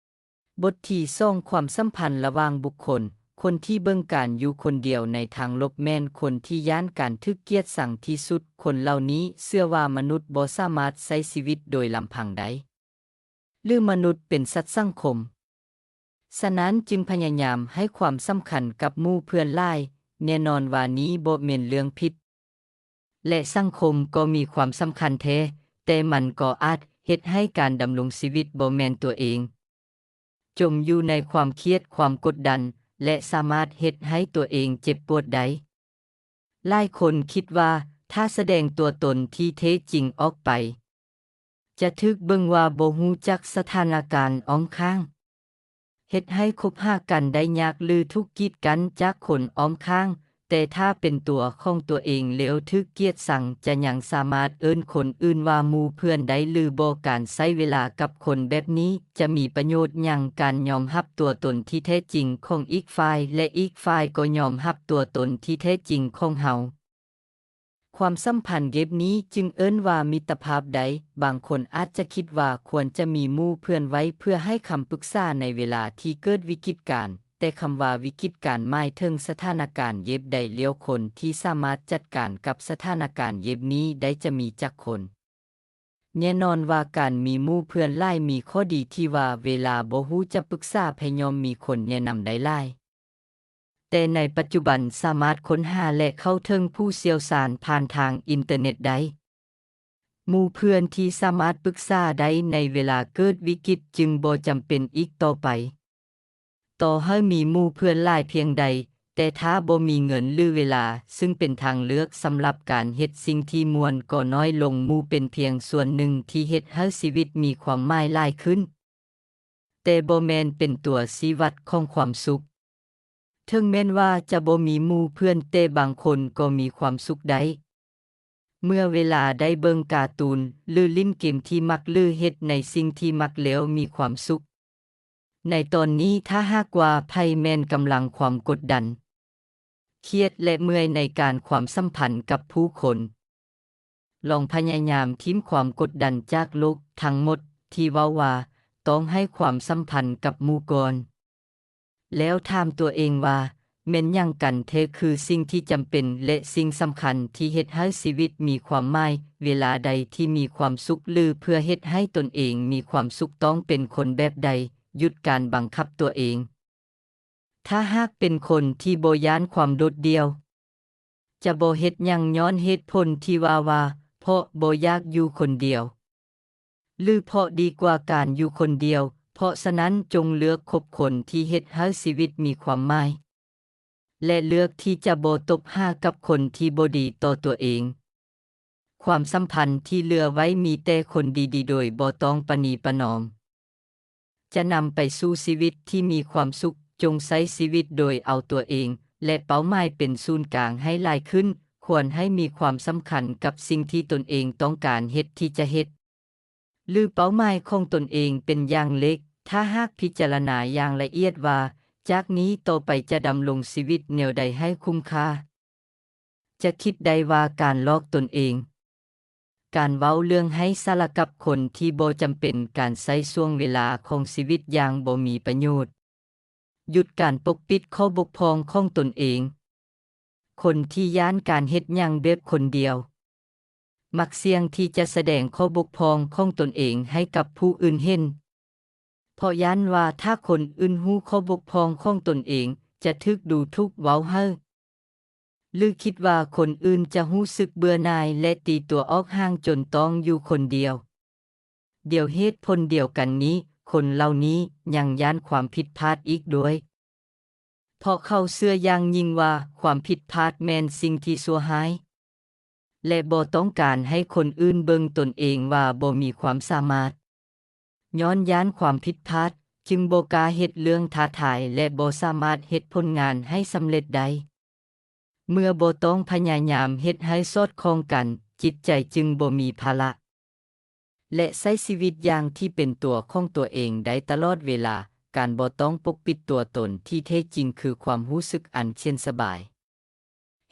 ບົດທີສອງ ຄວາມສຳພັນລະຫວ່າງບຸກຄົນ. ຄົນທີ່ເບິ່ງການຢູ່ຄົນດຽວໃນທາງລົບແມ່ນຄົນທີ່ຢ້ານການຖືກກຽດຊັງທີ່ສຸດ. ຄົນເຫຼົ່ານີ້ເຊື່ອວ່າມະນຸດບໍ່ສາມາດໃຊ້ຊີວິດໂດຍລຳພັງໄດ້. ຫຼື ມະນຸດເປັນສັດສັງຄົມ, ສະນັ້ນຈຶ່ງພະຍາຍາມໃຫ້ຄວາມສຳຄັນກັບໝູ່ເພື່ອນຫຼາຍ. ແນ່ນອນວ່ານີ້ບໍ່ແມ່ນເລື່ອງຜິດ ແລະ ສັງຄົມກໍມີຄວາມສຳຄັນແທ້, ແຕ່ມັນກໍອາດເຮັດໃຫ້ການດຳລົງຊີວິດບໍ່ແມ່ນຕົວເອງ, ຈົມຢູ່ໃນຄວາມຄຽດ, ຄວາມກົດດັນ ແລະ ສາມາດເຮັດໃຫ້ຕົວເອງເຈັບປວດໄດ້. ຫຼາຍຄົນຄິດວ່າຖ້າສະແດງຕົວຕົນທີ່ແທ້ຈິງອອກໄປ, ຈະຖືກເບິ່ງວ່າບໍ່ຮູ້ຈັກສະຖານະການອ້ອມຂ້າງ, ເຮັດໃຫ້ຄົບຫາກັນໄດ້ຍາກ ຫຼື ຖືກກີດກັ້ນຈາກຄົນອ້ອມຂ້າງ. ແຕ່ຖ້າເປັນຕົວຂອງຕົວເອງແລ້ວຖືກກຽດຊັງ, ຈະຍັງສາມາດເອີ້ນຄົນອື່ນວ່າໝູ່ເພື່ອນໄດ້ຫຼືບໍ່? ການໃຊ້ເວລາກັບຄົນແບບນີ້ຈະມີປະໂຫຍດຫຍັງ? ການຍອມຮັບຕົວຕົນທີ່ແທ້ຈິງຂອງອີກຝ່າຍ ແລະ ອີກຝ່າຍກໍຍອມຮັບຕົວຕົນທີ່ແທ້ຈິງຂອງເຮົາ. ຄວາມສຳພັນແບບນີ້ຈຶ່ງເອີ້ນວ່າມິດຕະພາບໄດ້. ບາງຄົນອາດຈະຄິດວ່າຄວນຈະມີໝູ່ເພື່ອນໄວ້ເພື່ອໃຫ້ຄຳປຶກສາໃນເວລາທີ່ເກີດວິກິດການ, ແຕ່ຄຳວ່າວິກິດການໝາຍເຖິງສະຖານະການແບບໃດ, ແລ້ວຄົນທີ່ສາມາດຈັດການກັບສະຖານະການແບບນີ້ໄດ້ຈະມີຈັກຄົນ? ແນ່ນອນວ່າການມີໝູ່ເພື່ອນຫຼາຍມີຂໍ້ດີທີ່ວ່າເວລາບໍ່ຮູ້ຈະປຶກສາໃຜ ຍ່ອມມີຄົນແນະນຳໄດ້ຫຼາຍ. ແຕ່ໃນປັດຈຸບັນສາມາດຄົ້ນຫາ ແລະ ເຂົ້າເຖິງຜູ້ຊ່ຽວຊານຜ່ານທາງອິນເຕີເນັດໄດ້. ໝູ່ເພື່ອນທີ່ສາມາດປຶກສາໄດ້ໃນເວລາເກີດວິກິດຈຶ່ງບໍ່ຈຳເປັນອີກຕໍ່ໄປ. ຕໍ່ໃຫ້ມີໝູ່ເພື່ອນຫຼາຍພຽງໃດ, ແຕ່ຖ້າບໍ່ມີເງິນ ຫຼື ເວລາ, ຊຶ່ງເປັນທາງເລືອກສຳລັບການເຮັດສິ່ງທີ່ມ່ວນ, ກໍນ້ອຍລົງ. ໝູ່ເປັນພຽງສ່ວນໜຶ່ງທີ່ເຮັດໃຫ້ຊີວິດມີຄວາມໝາຍຫຼາຍຂຶ້ນ, ແຕ່ບໍ່ແມ່ນເປັນຕົວຊີ້ວັດຂອງຄວາມສຸກ. ເຖິງແມ່ນວ່າຈະບໍ່ມີໝູ່ເພື່ອນ, ແຕ່ບາງຄົນກໍມີຄວາມສຸກໄດ້. ເມື່ອເວລາໄດ້ເບິ່ງກາຕູນ ຫຼື ຫຼິ້ນເກມທີ່ມັກ ຫຼື ເຮັດໃນສິ່ງທີ່ມັກແລ້ວມີຄວາມສຸກ. ໃນຕອນນີ້, ຖ້າຫາກວ່າໃຜແມ່ນກຳລັງຄວາມກົດດັນ, ຄຽດ ແລະ ເມື່ອຍໃນການຄວາມສຳພັນກັບຜູ້ຄົນ, ລອງພະຍາຍາມຖິ້ມຄວາມກົດດັນຈາກໂລກທັງໝົດທີ່ເວົ້າວ່າຕ້ອງໃຫ້ຄວາມສຳພັນກັບໝູ່ກ່ອນ. ແລ້ວຖາມຕົວເອງວ່າ, ແມ່ນຫຍັງກັນແທ້ຄືສິ່ງທີ່ຈຳເປັນ ແລະ ສິ່ງສຳຄັນທີ່ເຮັດໃຫ້ຊີວິດມີຄວາມໝາຍ? ເວລາໃດທີ່ມີຄວາມສຸກ ຫຼື ເພື່ອເຮັດໃຫ້ຕົນເອງມີຄວາມສຸກ, ຕ້ອງເປັນຄົນແບບໃດ? ຢຸດການບັງຄັບຕົວເອງ. ຖ້າຫາກເປັນຄົນທີ່ບໍ່ຢ້ານຄວາມໂດດດ່ຽວ, ຈະບໍ່ເຮັດຫຍັງຍ້ອນເຫດຜົນທີ່ວ່າວ່າ ເພາະບໍ່ຢາກຢູ່ຄົນດຽວ ຫຼື ເພາະດີກວ່າການຢູ່ຄົນດຽວ. ເພາະສະນັ້ນ, ຈົ່ງເລືອກຄົບຄົນທີ່ເຮັດໃຫ້ຊີວິດມີຄວາມໝາຍ ແລະ ເລືອກທີ່ຈະບໍ່ຕົບຫາກັບຄົນທີ່ບໍ່ດີຕໍ່ຕົວເອງ. ຄວາມສຳພັນທີ່ເຫຼືອໄວ້ມີແຕ່ຄົນດີໆ ໂດຍບໍ່ຕ້ອງປະນີປະນອມ ຈະນຳໄປສູ່ຊີວິດທີ່ມີຄວາມສຸກ. ຈົ່ງໃຊ້ຊີວິດໂດຍເອົາຕົວເອງ ແລະ ເປົ້າໝາຍເປັນສູນກາງໃຫ້ຫຼາຍຂຶ້ນ. ຄວນໃຫ້ມີຄວາມສຳຄັນກັບສິ່ງທີ່ຕົນເອງຕ້ອງການເຮັດທີ່ຈະເຮັດ ຫຼື ເປົ້າໝາຍຂອງຕົນເອງເປັນຢ່າງເຫຼັກ. ຖ້າຫາກພິຈາລະນາຢ່າງລະອຽດວ່າ ຈາກນີ້ຕໍ່ໄປຈະດຳລົງຊີວິດແນວໃດໃຫ້ຄຸ້ມຄ່າ, ຈະຄິດໄດ້ວ່າການຫຼອກຕົນເອງ, ການເວົ້າເລື່ອງໄຮ້ສາລະກັບຄົນທີ່ບໍ່ຈຳເປັນ, ການໃຊ້ຊ່ວງເວລາຂອງຊີວິດຢ່າງບໍ່ມີປະໂຫຍດ, ຢຸດການປົກປິດຂໍ້ບົກຜ່ອງຂອງຕົນເອງ. ຄົນທີ່ຢ້ານການເຮັດຫຍັງແບບຄົນດຽວ ມັກສ່ຽງທີ່ຈະສະແດງຂໍ້ບົກຜ່ອງຂອງຕົນເອງໃຫ້ກັບຜູ້ອື່ນເຫັນ, ເພາະຢ້ານວ່າຖ້າຄົນອື່ນຮູ້ຂໍ້ບົກຜ່ອງຂອງຕົນເອງ, ຈະຖືກດູຖູກເວົ້າຮ້າຍ ຫຼື ຄິດວ່າຄົນອື່ນຈະຮູ້ສຶກເບື່ອໜ່າຍ ແລະ ຕີຕົວອອກຫ່າງຈົນຕ້ອງຢູ່ຄົນດຽວ. ດ້ວຍເຫດຜົນດຽວກັນນີ້, ຄົນເຫຼົ່ານີ້ຍັງຢ້ານຄວາມຜິດພາດອີກດ້ວຍ, ເພາະເຂົາເຊື່ອຢ່າງຍິ່ງວ່າຄວາມຜິດພາດແມ່ນສິ່ງທີ່ຊົ່ວຮ້າຍ ແລະ ບໍ່ຕ້ອງການໃຫ້ຄົນອື່ນເບິ່ງຕົນເອງວ່າບໍ່ມີຄວາມສາມາດ. ຍ້ອນຢ້ານຄວາມຜິດພາດ, ຈຶ່ງບໍ່ກ້າເຮັດເລື່ອງທ້າທາຍ ແລະ ບໍ່ສາມາດເຮັດຜົນງານໃຫ້ສຳເລັດໄດ້. ເມື່ອບໍ່ຕ້ອງພະຍາຍາມເຮັດໃຫ້ສອດຄ່ອງກັນ, ຈິດໃຈຈຶ່ງບໍ່ມີພາລະ ແລະ ໃຊ້ຊີວິດຢ່າງທີ່ເປັນຕົວຂອງຕົວເອງໄດ້ຕະຫຼອດເວລາ. ການບໍ່ຕ້ອງປົກປິດຕົວຕົນທີ່ແທ້ຈິງຄືຄວາມຮູ້ສຶກອັນເຢັນສະບາຍ.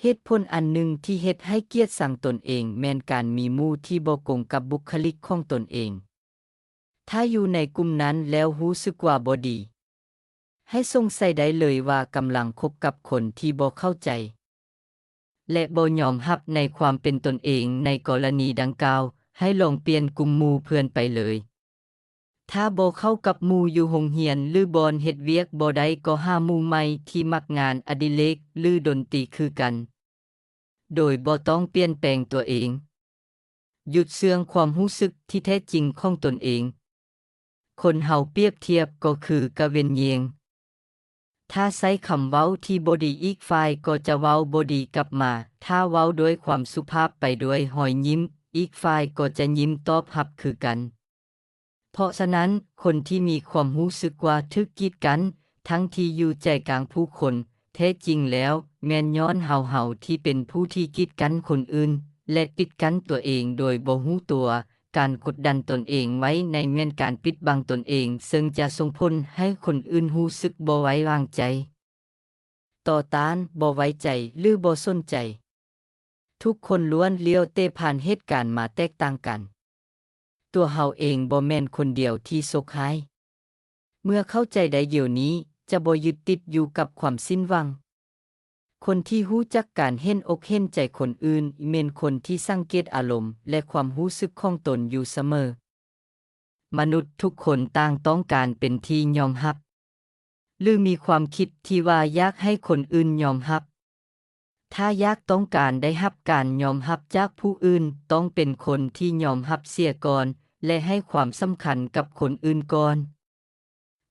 ເຫດຜົນອັນໜຶ່ງທີ່ເຮັດໃຫ້ກຽດຊັງຕົນເອງແມ່ນການມີໝູ່ທີ່ບໍ່ກົງກັບບຸກຄະລິກຂອງຕົນເອງ. ຖ້າຢູ່ໃນກຸ່ມນັ້ນແລ້ວຮູ້ສຶກວ່າບໍ່ດີ, ໃຫ້ສົງໄສໄດ້ເລີຍວ່າກຳລັງຄົບກັບຄົນທີ່ບໍ່ເຂົ້າໃຈ ແລະ ບໍ່ຍອມຮັບໃນຄວາມເປັນຕົນເອງ. ໃນກໍລະນີດັ່ງກ່າວ, ໃຫ້ລອງປ່ຽນກຸ່ມໝູ່ເພື່ອນໄປເລີຍ. ຖ້າບໍ່ເຂົ້າກັບໝູ່ຢູ່ໂຮງຮຽນ ຫຼື ບ່ອນເຮັດວຽກບໍ່ໄດ້, ກໍຫາໝູ່ໃໝ່ທີ່ມັກງານອະດິເລກ ຫຼື ດົນຕີຄືກັນ, ໂດຍບໍ່ຕ້ອງປ່ຽນແປງຕົວເອງ. ຢຸດເຊື່ອງຄວາມຮູ້ສຶກທີ່ແທ້ຈິງຂອງຕົນເອງ. ຄົນເຮົາປຽບທຽບກໍຄືກະເວັນແຍງ. ຖ້າໃຊ້ຄຳເວົ້າທີ່ບໍ່ດີ, ອີກຝ່າຍກໍຈະເວົ້າບໍ່ດີກັບມາ. ຖ້າເວົ້າດ້ວຍຄວາມສຸພາບ, ໄປດ້ວຍຮອຍຍິ້ມ, ອີກຝ່າຍກໍຈະຍິ້ມຕອບຮັບຄືກັນ. ເພາະສະນັ້ນ, ຄົນທີ່ມີຄວາມຮູ້ສຶກວ່າຖືກກີດກັນ, ທັງທີ່ຢູ່ໃຈກາງຜູ້ຄົນ, ແທ້ຈິງແລ້ວ ແມ່ນຍ້ອນເຮົາ ເຮົາທີ່ເປັນຜູ້ທີ່ກີດກັ້ນຄົນອື່ນ ແລະ ປິດກັ້ນຕົວເອງໂດຍບໍ່ຮູ້ຕົວ. ການກົດດັນຕົນເອງໄວ້ໃນແມ່ນການປິດບັງຕົນເອງ, ເຊິ່ງຈະສົ່ງຜົນໃຫ້ຄົນອື່ນຮູ້ສຶກບໍ່ໄວ້ວາງໃຈ, ຕໍ່ຕ້ານ, ບໍ່ໄວ້ໃຈ ຫຼື ບໍ່ສົນໃຈ. ທຸກຄົນລ້ວນລ້ຽວແຕ່ຜ່ານເຫດການມາແຕກຕ່າງກັນ. ຕົວເຮົາເອງບໍ່ແມ່ນຄົນດຽວທີ່ໂຊກຮ້າຍ. ເມື່ອເຂົ້າໃຈໄດ້ດຽວນີ້, ຈະບໍ່ຍຶດຕິດຢູ່ກັບຄວາມສິ້ນຫວັງ. ຄົນທີ່ຮູ້ຈັກການເຫັນອົກເຫັນໃຈຄົນອື່ນ ແມ່ນຄົນທີ່ສັງເກດອາລົມ ແລະ ຄວາມຮູ້ສຶກຂອງຕົນຢູ່ສະເໝີ. ມະນຸດທຸກຄົນຕ່າງຕ້ອງການເປັນທີ່ຍອມຮັບ ຫຼື ມີຄວາມຄິດທີ່ວ່າຢາກໃຫ້ຄົນອື່ນຍອມຮັບ. ຖ້າຢາກຕ້ອງການໄດ້ຮັບການຍອມຮັບຈາກຜູ້ອື່ນ, ຕ້ອງເປັນຄົນທີ່ຍອມຮັບເສຍກ່ອນ ແລະ ໃຫ້ຄວາມສຳຄັນກັບຄົນອື່ນກ່ອນ.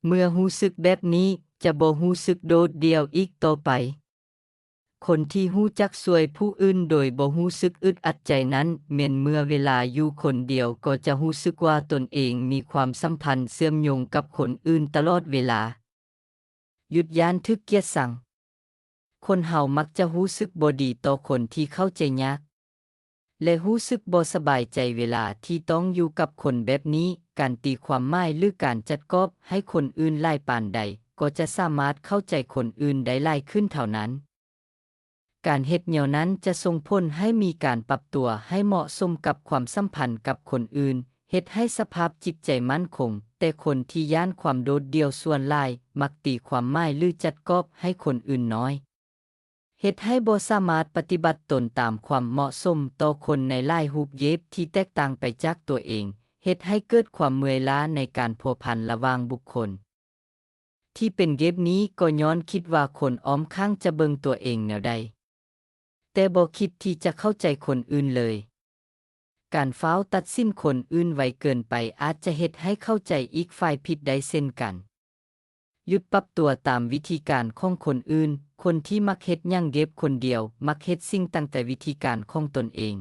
ເມື່ອຮູ້ສຶກແບບນີ້, ຈະບໍ່ຮູ້ສຶກໂດດດ່ຽວອີກຕໍ່ໄປ. ຄົນທີ່ຮູ້ຈັກຊ່ວຍຜູ້ອື່ນໂດຍບໍ່ຮູ້ສຶກອຶດອັດໃຈນັ້ນ, ແມ່ນເມື່ອເວລາຢູ່ຄົນດຽວກໍຈະຮູ້ສຶກວ່າຕົນເອງມີຄວາມສຳພັນເຊື່ອມໂຍງກັບຄົນອື່ນຕະຫຼອດເວລາ. ຢຸດຢ້ານຖືກກຽດຊັງ. ຄົນເຮົາມັກຈະຮູ້ສຶກບໍ່ດີຕໍ່ຄົນທີ່ເຂົ້າໃຈຍາກ ແລະ ຮູ້ສຶກບໍ່ສະບາຍໃຈເວລາທີ່ຕ້ອງຢູ່ກັບຄົນແບບນີ້. ການຕີຄວາມໝາຍ ຫຼື ການຈັດກອບໃຫ້ຄົນອື່ນຫຼາຍປານໃດ, ກໍຈະສາມາດເຂົ້າໃຈຄົນອື່ນໄດ້ຫຼາຍຂຶ້ນເທົ່ານັ້ນ. ການເຮັດແນວນັ້ນຈະສົ່ງຜົນໃຫ້ມີການປັບຕົວໃຫ້ເໝາະສົມກັບຄວາມສຳພັນກັບຄົນອື່ນ, ເຮັດໃຫ້ສະພາບຈິດໃຈໝັ້ນຄົງ, ແຕ່ຄົນທີ່ຢ້ານຄວາມໂດດດ່ຽວສ່ວນຫຼາຍ ມັກຕີຄວາມໝາຍ ຫຼື ຈັດກອບໃຫ້ຄົນອື່ນໜ້ອຍ, ເຮັດໃຫ້ບໍ່ສາມາດປະຕິບັດຕົນຕາມຄວາມເໝາະສົມຕໍ່ຄົນໃນຫຼາຍຮູບເກບທີ່ແຕກຕ່າງໄປຈາກຕົວເອງ, ເຮັດໃຫ້ເກີດຄວາມເມື່ອຍລ້າໃນການພົວພັນລະຫວ່າງບຸກຄົນ. ທີ່ເປັນແບບນີ້ກໍຍ້ອນຄິດວ່າຄົນອ້ອມຂ້າງຈະເບິ່ງຕົວເອງແນວໃດ, ແຕ່ບໍ່ຄິດທີ່ຈະເຂົ້າໃຈຄົນອື່ນເລີຍ. ການຟ້າວຕັດສິນຄົນອື່ນໄວເກີນໄປອາດຈະເຮັດໃຫ້ເຂົ້າໃຈອີກຝ່າຍຜິດໄດ້ເຊັ່ນກັນ. ຢຸດປັບຕົວຕາມວິທີການຂອງຄົນອື່ນ. ຄົນທີ່ມັກເຮັດຫຍັງແບບຄົນດຽວ ມັກເຮັດສິ່ງຕ່າງແຕ່ວິທີການຂອງຕົນເອງ.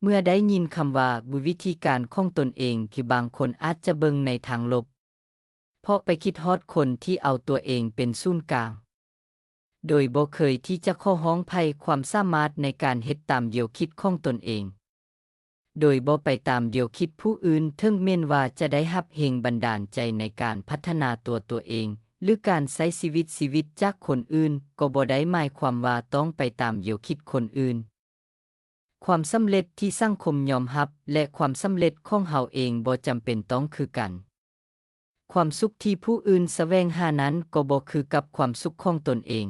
ເມື່ອໄດ້ຍິນຄຳວ່າ ວິທີການຂອງຕົນເອງ ທີ່ບາງຄົນອາດຈະເບິ່ງໃນທາງລົບ, ເພາະໄປຄິດຮອດຄົນທີ່ເອົາຕົວເອງເປັນສູນກາງ, ໂດຍບໍ່ເຄີຍທີ່ຈະຂໍຮ້ອງໃຜຄວາມສາມາດໃນການເຮັດຕາມແນວຄິດຂອງຕົນເອງ, ໂດຍບໍ່ໄປຕາມແນວຄິດຜູ້ອື່ນ, ເຖິງແມ່ນວ່າຈະໄດ້ຮັບແຮງບັນດານໃຈໃນການພັດທະນາຕົວຕົວເອງ ຫຼື ການໃຊ້ຊີວິດ, ຊີວິດຈາກຄົນອື່ນ, ກໍບໍ່ໄດ້ໝາຍຄວາມວ່າຕ້ອງໄປຕາມແນວຄິດຄົນອື່ນ. ຄວາມສຳເລັດທີ່ສັງຄົມຍອມຮັບ ແລະ ຄວາມສຳເລັດຂອງເຮົາເອງບໍ່ຈຳເປັນຕ້ອງຄືກັນ. ຄວາມສຸກທີ່ຜູ້ອື່ນສະແຫວງຫານັ້ນກໍບໍ່ຄືກັບຄວາມສຸກຂອງຕົນເອງ.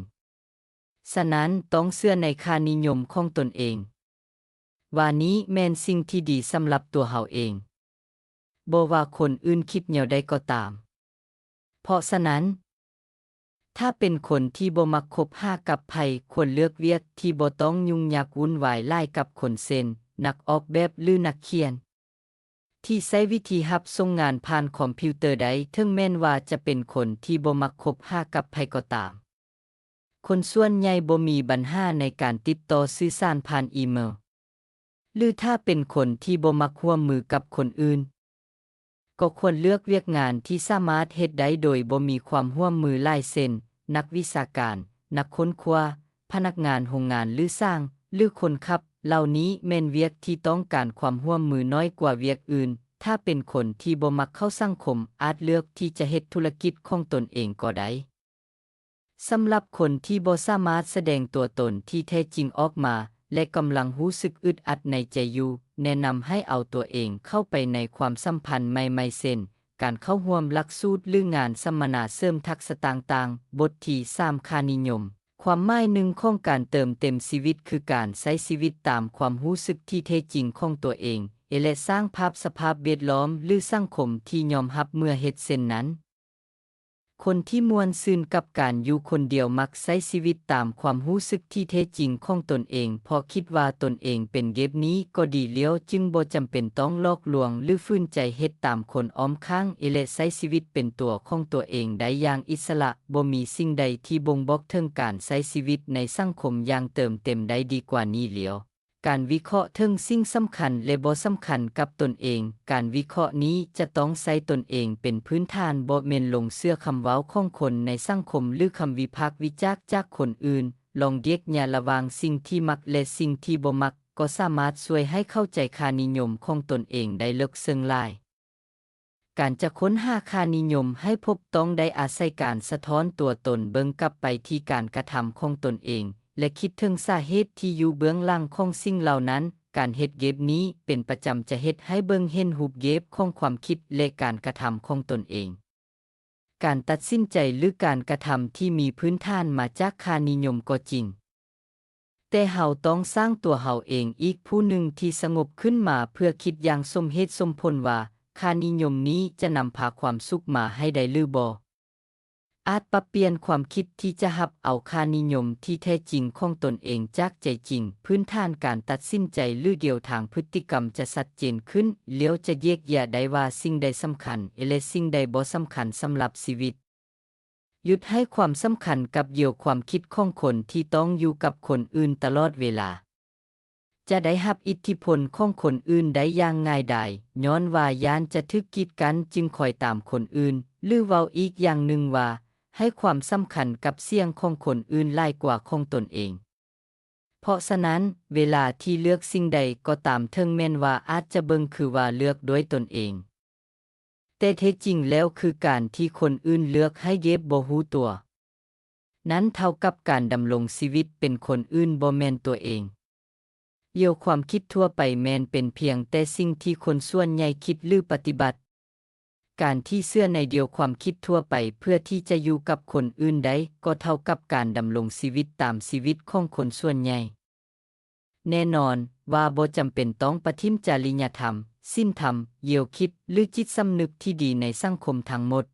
ສະນັ້ນ, ຕ້ອງເຊື່ອໃນຄ່ານິຍົມຂອງຕົນເອງ, ວ່ານີ້ແມ່ນສິ່ງທີ່ດີສຳລັບຕົວເຮົາເອງ, ບໍ່ວ່າຄົນອື່ນຄິດແນວໃດກໍຕາມ. ເພາະສະນັ້ນ, ຖ້າເປັນຄົນທີ່ບໍ່ມັກຄົບຫາກັບໃຜ, ຄວນເລືອກວຽກທີ່ບໍ່ຕ້ອງຫຍຸ້ງຍາກວຸ່ນວາຍຫຼາຍກັບຄົນເຊັ່ນ ນັກອອກແບບ ຫຼື ນັກຂຽນ, ທີ່ໃຊ້ວິທີຮັບສົ່ງງານຜ່ານຄອມພິວເຕີໄດ້, ເຖິງແມ່ນວ່າຈະເປັນຄົນທີ່ບໍ່ມັກຄົບຫາກັບໃຜກໍຕາມ. ຄົນສ່ວນໃຫຍ່ບໍ່ມີບັນຫາໃນການຕິດຕໍ່ສື່ສານຜ່ານອີເມວ, ຫຼື ຖ້າເປັນຄົນທີ່ບໍ່ມັກຮ່ວມມືກັບຄົນອື່ນ, ກໍຄວນເລືອກວຽກງານທີ່ສາມາດເຮັດໄດ້ໂດຍບໍ່ມີຄວາມຮ່ວມມືຫຼາຍ ເຊັ່ນ ນັກວິຊາການ, ນັກຄົ້ນຄວ້າ, ພະນັກງານໂຮງງານ ຫຼື ຊ່າງ ຫຼື ຄົນຂັບ. ເຫຼົ່ານີ້ແມ່ນວຽກທີ່ຕ້ອງການຄວາມຮ່ວມມືນ້ອຍກວ່າວຽກອື່ນ. ຖ້າເປັນຄົນທີ່ບໍ່ມັກເຂົ້າສັງຄົມ, ອາດເລືອກທີ່ຈະເຮັດທຸລະກິດຂອງຕົນເອງກໍໄດ້. ສຳລັບຄົນທີ່ບໍ່ສາມາດສະແດງຕົວຕົນທີ່ແທ້ຈິງອອກມາ ແລະ ກຳລັງຮູ້ສຶກອຶດອັດໃນໃຈຢູ່, ແນະນຳໃຫ້ເອົາຕົວເອງເຂົ້າໄປໃນຄວາມສຳພັນໃໝ່ໆ ເຊັ່ນ ການເຂົ້າຮ່ວມຫຼັກສູດ ຫຼື ງານສຳມະນາເສີມທັກສະຕ່າງໆ. ບົດທີສາມ ຄ່ານິຍົມ. ຄວາມໝາຍໜຶ່ງຂອງການເຕີມເຕັມຊີວິດຄືການໃຊ້ຊີວິດຕາມຄວາມຮູ້ສຶກທີ່ແທ້ຈິງຂອງຕົວເອງ ແລະ ສ້າງພາບສະພາບແວດລ້ອມ ຫຼື ສັງຄົມທີ່ຍອມຮັບເມື່ອເຮັດເຊັ່ນນັ້ນ. ຄົນທີ່ມ່ວນຊື່ນກັບການຢູ່ຄົນດຽວມັກໃຊ້ຊີວິດຕາມຄວາມຮູ້ສຶກທີ່ແທ້ຈິງຂອງຕົນເອງ, ເພາະຄິດວ່າຕົນເອງເປັນແບບນີ້ກໍດີແລ້ວ, ຈຶ່ງບໍ່ຈຳເປັນຕ້ອງຫຼອກລວງ ຫຼື ຝືນໃຈເຮັດຕາມຄົນອ້ອມຂ້າງ, ແລະ ໃຊ້ຊີວິດເປັນຕົວຂອງຕົວເອງໄດ້ຢ່າງອິດສະຫຼະ. ບໍ່ມີສິ່ງໃດທີ່ບົ່ງບອກເຖິງການໃຊ້ຊີວິດໃນສັງຄົມຢ່າງເຕີມເຕັມໄດ້ດີກວ່ານີ້ແລ້ວ. ການວິເຄາະເຖິງສິ່ງສຳຄັນ ແລະ ບໍ່ສຳຄັນກັບຕົນເອງ. ການວິເຄາະນີ້ຈະຕ້ອງໃຊ້ຕົນເອງເປັນພື້ນຖານ, ບໍ່ແມ່ນຫຼົງເຊື່ອຄຳເວົ້າຂອງຄົນໃນສັງຄົມ ຫຼື ຄຳວິພາກວິຈາກຈາກຄົນອື່ນ. ລອງແຍກແຍະລະຫວ່າງສິ່ງທີ່ມັກ ແລະ ສິ່ງທີ່ບໍ່ມັກ ກໍສາມາດຊ່ວຍໃຫ້ເຂົ້າໃຈຄ່ານິຍົມຂອງຕົນເອງໄດ້ເລິກເຊິ່ງຫຼາຍ. ການຈະຄົ້ນຫາຄ່ານິຍົມໃຫ້ພົບ ຕ້ອງໄດ້ອາໄສການສະທ້ອນຕົວຕົນ, ເບິ່ງກັບໄປທີ່ການກະທຳຂອງຕົນເອງ ແລະ ຄິດເຖິງສາເຫດທີ່ຢູ່ເບື້ອງຫຼັງຂອງສິ່ງເຫຼົ່ານັ້ນ. ການເຮັດເກບນີ້ເປັນປະຈຳຈະເຮັດໃຫ້ເບິ່ງເຫັນຮູບເກບຂອງຄວາມຄິດ ແລະ ການກະທຳຂອງຕົນເອງ. ການຕັດສິນໃຈ ຫຼື ການກະທຳທີ່ມີພື້ນຖານມາຈາກຄ່ານິຍົມກໍຈິງ, ແຕ່ເຮົາຕ້ອງສ້າງຕົວເຮົາເອງອີກຜູ້ໜຶ່ງທີ່ສະຫງົບຂຶ້ນມາເພື່ອຄິດຢ່າງສົມເຫດສົມຜົນວ່າ ຄ່ານິຍົມນີ້ຈະນຳພາຄວາມສຸກມາໃຫ້ໄດ້ຫຼືບໍ່. ອາດປັບປ່ຽນຄວາມຄິດທີ່ຈະຮັບເອົາຄ່ານິຍົມທີ່ແທ້ຈິງຂອງຕົນເອງຈາກໃຈຈິງ. ພື້ນຖານການຕັດສິນໃຈ ຫຼື ແນວທາງພຶດຕິກຳຈະຊັດເຈນຂຶ້ນ, ແລ້ວຈະແຍກແຍະໄດ້ວ່າສິ່ງໃດສຳຄັນ ແລະ ສິ່ງໃດບໍ່ສຳຄັນສຳລັບຊີວິດ. ຢຸດໃຫ້ຄວາມສຳຄັນກັບແນວຄວາມຄິດຂອງຄົນທີ່ຕ້ອງຢູ່ກັບຄົນອື່ນຕະຫຼອດເວລາ. ຈະໄດ້ຮັບອິດທິພົນຂອງຄົນອື່ນໄດ້ຢ່າງງ່າຍດາຍ, ຍ້ອນວ່າຢ້ານຈະຖືກກີດກັ້ນຈຶ່ງຄອຍຕາມຄົນອື່ນ, ຫຼື ເວົ້າອີກຢ່າງໜຶ່ງວ່າ ໃຫ້ຄວາມສຳຄັນກັບສຽງຂອງຄົນອື່ນຫຼາຍກວ່າຂອງຕົນເອງ. ເພາະສະນັ້ນ, ເວລາທີ່ເລືອກສິ່ງໃດກໍຕາມ, ເຖິງແມ່ນວ່າອາດຈະເບິ່ງຄືວ່າເລືອກດ້ວຍຕົນເອງ, ແຕ່ແທ້ຈິງແລ້ວຄືການທີ່ຄົນອື່ນເລືອກໃຫ້ໂດຍບໍ່ຮູ້ຕົວ. ນັ້ນເທົ່າກັບການດຳລົງຊີວິດເປັນຄົນອື່ນ, ບໍ່ແມ່ນຕົວເອງ. ແນວຄວາມຄິດທົ່ວໄປແມ່ນເປັນພຽງແຕ່ສິ່ງທີ່ຄົນສ່ວນໃຫຍ່ຄິດ ຫຼື ປະຕິບັດ. ການທີ່ເຊື່ອໃນແນວຄວາມຄິດທົ່ວໄປເພື່ອທີ່ຈະຢູ່ກັບຄົນອື່ນໄດ້ ກໍເທົ່າກັບການດຳລົງຊີວິດຕາມຊີວິດຂອງຄົນສ່ວນໃຫຍ່. ແນ່ນອນວ່າບໍ່ຈຳເປັນຕ້ອງປະຖິ້ມຈະລິຍະທຳ, ສິນທຳ, ແນວຄິດ ຫຼື ຈິດສຳນຶກທີ່ດີໃນສັງຄົມທັງໝົດ,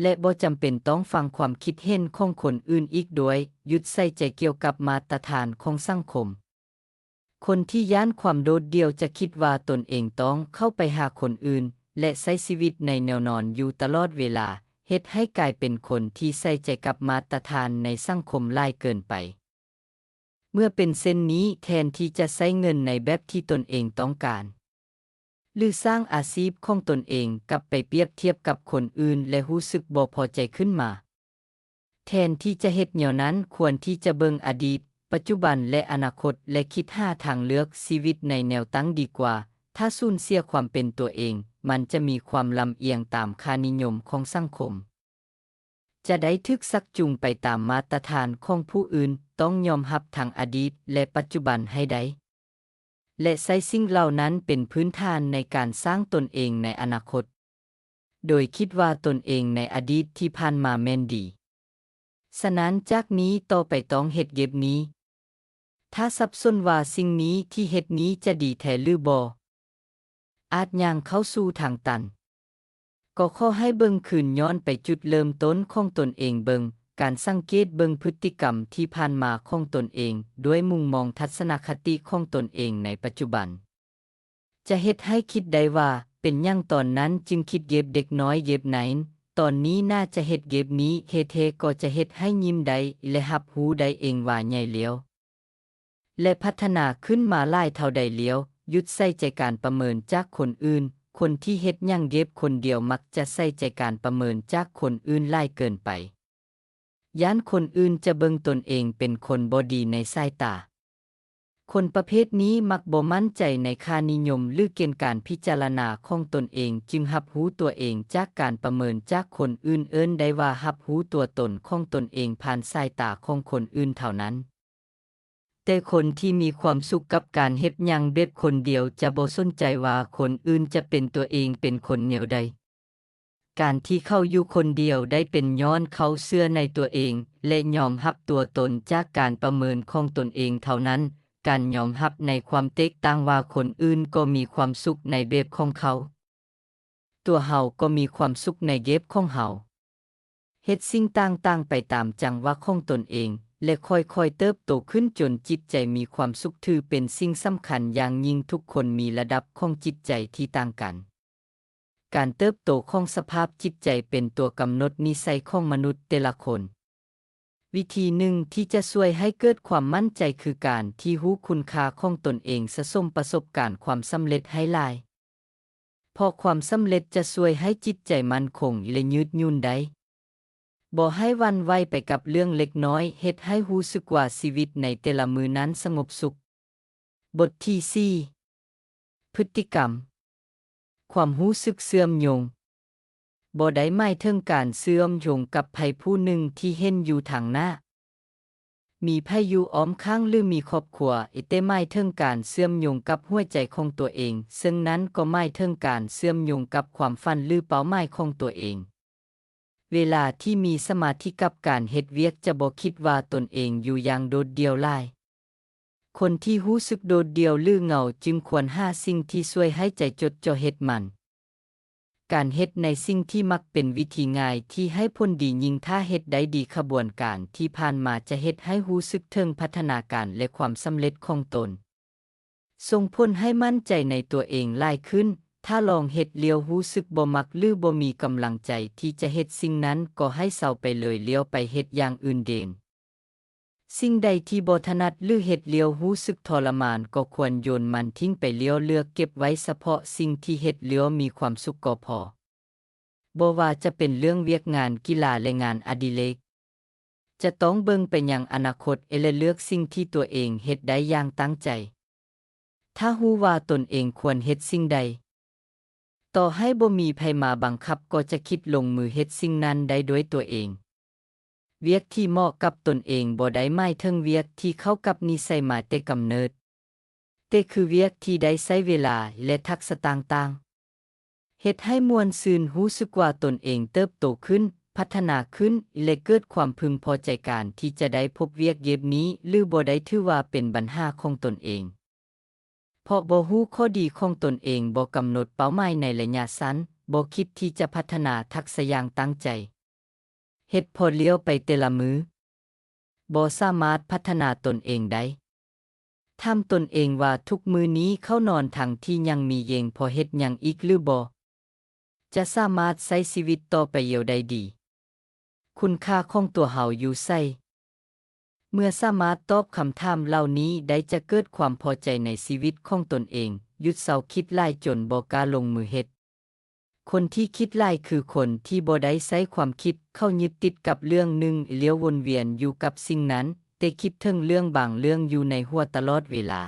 ແລະ ບໍ່ຈຳເປັນຕ້ອງຟັງຄວາມຄິດເຫັນຂອງຄົນອື່ນອີກດ້ວຍ. ຢຸດໃສ່ໃຈກ່ຽວກັບມາດຕະຖານຂອງສັງຄົມ. ຄົນທີ່ຢ້ານຄວາມໂດດດ່ຽວຈະຄິດວ່າຕົນເອງຕ້ອງເຂົ້າໄປຫາຄົນອື່ນ ແລະ ໃຊ້ຊີວິດໃນແນວນອນຢູ່ຕະຫຼອດເວລາ, ເຮັດໃຫ້ກາຍເປັນຄົນທີ່ໃສ່ໃຈກັບມາດຕະຖານໃນສັງຄົມຫຼາຍເກີນໄປ. ເມື່ອເປັນເຊັ່ນນີ້, ແທນທີ່ຈະໃຊ້ເງິນໃນແບບທີ່ຕົນເອງຕ້ອງການ ຫຼື ສ້າງອາຊີບຂອງຕົນເອງ, ກັບໄປປຽບທຽບກັບຄົນອື່ນ ແລະ ຮູ້ສຶກບໍ່ພໍໃຈຂຶ້ນມາ. ແທນທີ່ຈະເຮັດແນວນັ້ນ, ຄວນທີ່ຈະເບິ່ງອະດີດ, ປັດຈຸບັນ ແລະ ອະນາຄົດ ແລະ ຄິດຫາທາງເລືອກຊີວິດໃນແນວຕັ້ງດີກວ່າ. ຖ້າສູນເສຍຄວາມເປັນຕົວເອງ, ມັນຈະມີຄວາມລຳອຽງຕາມຄ່ານິຍົມຂອງສັງຄົມ. ຈະໄດ້ຖືກຊັກຈູງໄປຕາມມາດຕະຖານຂອງຜູ້ອື່ນ, ຕ້ອງຍອມຮັບທັງອະດີດ ແລະ ປັດຈຸບັນໃຫ້ໄດ້ ແລະ ໃຊ້ສິ່ງເຫຼົ່ານັ້ນເປັນພື້ນຖານໃນການສ້າງຕົນເອງໃນອະນາຄົດ, ໂດຍຄິດວ່າຕົນເອງໃນອະດີດທີ່ຜ່ານມາແມ່ນດີ. ສະນັ້ນ, ຈາກນີ້ຕໍ່ໄປຕ້ອງເຮັດແບບນີ້. ຖ້າສັບສົນວ່າສິ່ງນີ້ທີ່ເຮັດນີ້ຈະດີແທ້ຫຼືບໍ່, ອາດຍ່າງເຂົ້າສູ່ທາງຕັນ. ກໍຂໍໃຫ້ເບິ່ງຄືນຍ້ອນໄປຈຸດເລີ່ມຕົ້ນຂອງຕົນເອງເບິ່ງ, ການສັງເກດເບິ່ງພຶດຕິກຳທີ່ຜ່ານມາຂອງຕົນເອງ ດ້ວຍມຸມມອງທັດສະນະຄະຕິຂອງຕົນເອງໃນປັດຈຸບັນ ຈະເຮັດໃຫ້ຄິດໄດ້ວ່າ ເປັນຫຍັງຕອນນັ້ນຈຶ່ງຄິດແບບເດັກນ້ອຍແບບນັ້ນ, ຕອນນີ້ໜ້າຈະເຮັດແບບນີ້, ເຮັດແທ້ກໍຈະເຮັດໃຫ້ຍິ້ມໄດ້ ແລະ ຮັບຮູ້ໄດ້ເອງວ່າໃຫຍ່ແລ້ວ ແລະ ພັດທະນາຂຶ້ນມາຫຼາຍເທົ່າໃດແລ້ວ. ຢຸດໃສ່ໃຈການປະເມີນຈາກຄົນອື່ນ. ຄົນທີ່ເຮັດຫຍັງແບບຄົນດຽວມັກຈະໃສ່ໃຈການປະເມີນຈາກຄົນອື່ນຫຼາຍເກີນໄປ, ຢ້ານຄົນອື່ນຈະເບິ່ງຕົນເອງເປັນຄົນບໍ່ດີໃນສາຍຕາ. ຄົນປະເພດນີ້ມັກບໍ່ໝັ້ນໃຈໃນຄ່ານິຍົມ ຫຼື ເກນການພິຈາລະນາຂອງຕົນເອງ, ຈຶ່ງຮັບຮູ້ຕົວເອງຈາກການປະເມີນຈາກຄົນອື່ນ. ເອີ້ນໄດ້ວ່າຮັບຮູ້ຕົວຕົນຂອງຕົນເອງຜ່ານສາຍຕາຂອງຄົນອື່ນເທົ່ານັ້ນ. ແຕ່ຄົນທີ່ມີຄວາມສຸກກັບການເຮັດຫຍັງແບບຄົນດຽວ ຈະບໍ່ສົນໃຈວ່າຄົນອື່ນຈະເປັນຕົວເອງເປັນຄົນແນວໃດ. ການທີ່ເຂົາຢູ່ຄົນດຽວໄດ້ເປັນຍ້ອນເຂົາເຊື່ອໃນຕົວເອງ ແລະ ຍອມຮັບຕົວຕົນຈາກການປະເມີນຂອງຕົນເອງເທົ່ານັ້ນ. ການຍອມຮັບໃນຄວາມແຕກຕ່າງວ່າຄົນອື່ນກໍມີຄວາມສຸກໃນແບບຂອງເຂົາ, ຕົວເຮົາກໍມີຄວາມສຸກໃນແບບຂອງເຮົາ. ເຮັດສິ່ງຕ່າງໆໄປຕາມຈັງຫວະຂອງຕົນເອງ ແລະ ຄ່ອຍໆເຕີບໂຕຂຶ້ນຈົນຈິດໃຈມີຄວາມສຸກ ຖືເປັນສິ່ງສຳຄັນຢ່າງຍິ່ງ. ທຸກຄົນມີລະດັບຂອງຈິດໃຈທີ່ຕ່າງກັນ. ການເຕີບໂຕຂອງສະພາບຈິດໃຈເປັນຕົວກຳນົດນິໄສຂອງມະນຸດແຕ່ລະຄົນ. ວິທີໜຶ່ງທີ່ຈະຊ່ວຍໃຫ້ເກີດຄວາມໝັ້ນໃຈຄືການທີ່ຮູ້ຄຸນຄ່າຂອງຕົນເອງ, ສະສົມປະສົບການຄວາມສຳເລັດໃຫ້ຫຼາຍ. ເພາະຄວາມສຳເລັດຈະຊ່ວຍໃຫ້ຈິດໃຈໝັ້ນຄົງ ແລະ ຍືດຫຍຸ່ນໄດ້. ບໍ່ໃຫ້ຫວັ່ນໄຫວໄປກັບເລື່ອງເລັກນ້ອຍ, ເຮັດໃຫ້ຮູ້ສຶກວ່າຊີວິດໃນແຕ່ລະມື້ນັ້ນສະຫງົບສຸກ. ບົດທີສີ່ ພຶດຕິກຳ. ຄວາມຮູ້ສຶກເຊື່ອມໂຍງ ບໍ່ໄດ້ໝາຍເຖິງການເຊື່ອມໂຍງກັບໃຜຜູ້ໜຶ່ງທີ່ເຫັນຢູ່ທາງໜ້າ, ມີໃຜຢູ່ອ້ອມຂ້າງ ຫຼື ມີຄອບຄົວ, ແຕ່ໝາຍເຖິງການເຊື່ອມໂຍງກັບຫົວໃຈຂອງຕົວເອງ, ເຊິ່ງນັ້ນກໍໝາຍເຖິງການເຊື່ອມໂຍງກັບຄວາມຝັນ ຫຼື ເປົ້າໝາຍຂອງຕົວເອງ. ເວລາທີ່ມີສະມາທິກັບການເຮັດວຽກ ຈະບໍ່ຄິດວ່າຕົນເອງຢູ່ຢ່າງໂດດດ່ຽວຫຼາຍ. ຄົນທີ່ຮູ້ສຶກໂດດດ່ຽວ ຫຼື ເຫງົາ ຈຶ່ງຄວນຫາສິ່ງທີ່ຊ່ວຍໃຫ້ໃຈຈົດຈໍ່ເຮັດມັນ. ການເຮັດໃນສິ່ງທີ່ມັກເປັນວິທີງ່າຍທີ່ໃຫ້ຜົນດີ, ຍິ່ງຖ້າເຮັດໄດ້ດີ, ຂະບວນການທີ່ຜ່ານມາຈະເຮັດໃຫ້ຮູ້ສຶກເຖິງພັດທະນາການ ແລະ ຄວາມສຳເລັດຂອງຕົນ. ສົ່ງຜົນໃຫ້ໝັ້ນໃຈໃນຕົວເອງຫຼາຍຂຶ້ນ. ຖ້າລອງເຮັດແລ້ວຮູ້ສຶກບໍ່ມັກ ຫຼື ບໍ່ມີກຳລັງໃຈທີ່ຈະເຮັດສິ່ງນັ້ນ, ກໍໃຫ້ເຊົາໄປເລີຍ ແລ້ວໄປເຮັດຢ່າງອື່ນແທນ. ສິ່ງໃດທີ່ບໍ່ຖະໜັດ ຫຼື ເຮັດແລ້ວຮູ້ສຶກທໍລະມານ, ກໍຄວນໂຍນມັນຖິ້ມໄປ ແລ້ວເລືອກເກັບໄວ້ສະເພາະສິ່ງທີ່ເຮັດແລ້ວມີຄວາມສຸກກໍພໍ. ບໍ່ວ່າຈະເປັນເລື່ອງວຽກງານ, ກິລາ ແລະ ງານອະດິເລກ, ຈະຕ້ອງເບິ່ງໄປຍັງອະນາຄົດ ແລະ ເລືອກສິ່ງທີ່ຕົວເອງເຮັດໄດ້ຢ່າງຕັ້ງໃຈ. ຖ້າຮູ້ວ່າຕົນເອງຄວນເຮັດສິ່ງໃດ, ຕໍ່ໃຫ້ບໍ່ມີໃຜມາບັງຄັບ, ກໍຈະຄິດລົງມືເຮັດສິ່ງນັ້ນໄດ້ດ້ວຍຕົວເອງ. ວຽກທີ່ເໝາະກັບຕົນເອງ ບໍ່ໄດ້ໝາຍເຖິງວຽກທີ່ເຂົ້າກັບນິໄສມາແຕ່ກຳເນີດ, ແຕ່ຄືວຽກທີ່ໄດ້ໃຊ້ເວລາ ແລະ ທັກສະຕ່າງໆ ເຮັດໃຫ້ມ່ວນຊື່ນ, ຮູ້ສຶກວ່າຕົນເອງເຕີບໂຕຂຶ້ນ, ພັດທະນາຂຶ້ນ ແລະ ເກີດຄວາມເພິ່ງພໍໃຈ. ການທີ່ຈະໄດ້ພົບວຽກແບບນີ້ ຫຼື ບໍ່ໄດ້ ຖືວ່າເປັນບັນຫາຂອງຕົນເອງ. ເພາະບໍ່ຮູ້ຂໍ້ດີຂອງຕົນເອງ, ບໍ່ກຳນົດເປົ້າໝາຍໃນໄລຍະສັ້ນ, ບໍ່ຄິດທີ່ຈະພັດທະນາທັກສະຢ່າງຕັ້ງໃຈ, ເຮັດພໍແລ້ວໄປແຕ່ລະມື້, ບໍ່ສາມາດພັດທະນາຕົນເອງໄດ້. ຖາມຕົນເອງວ່າ ທຸກມື້ນີ້ເຂົ້ານອນທັງທີ່ຍັງມີແຮງພໍເຮັດຫຍັງອີກຫຼືບໍ່? ຈະສາມາດໃຊ້ຊີວິດຕໍ່ໄປຍາວໄດ້ດີ? ຄຸນຄ່າຂອງຕົວເຮົາຢູ່ໃສ? ເມື່ອສາມາດຕອບຄຳຖາມເຫຼົ່ານີ້ໄດ້ ຈະເກີດຄວາມພໍໃຈໃນຊີວິດຂອງຕົນເອງ, ຢຸດເຊົາຄິດຫຼາຍຈົນບໍ່ກ້າລົງມືເຮັດ. ຄົນທີ່ຄິດຫຼາຍຄືຄົນທີ່ບໍ່ໄດ້ໃຊ້ຄວາມຄິດ, ເຂົາຍຶດຕິດກັບເລື່ອງໜຶ່ງ ແລ້ວວົນວຽນຢູ່ກັບສິ່ງນັ້ນ, ແຕ່ຄິດເຖິງເລື່ອງບາງເລື່ອງຢູ່ໃນຫົວຕະຫຼອດເວລາ.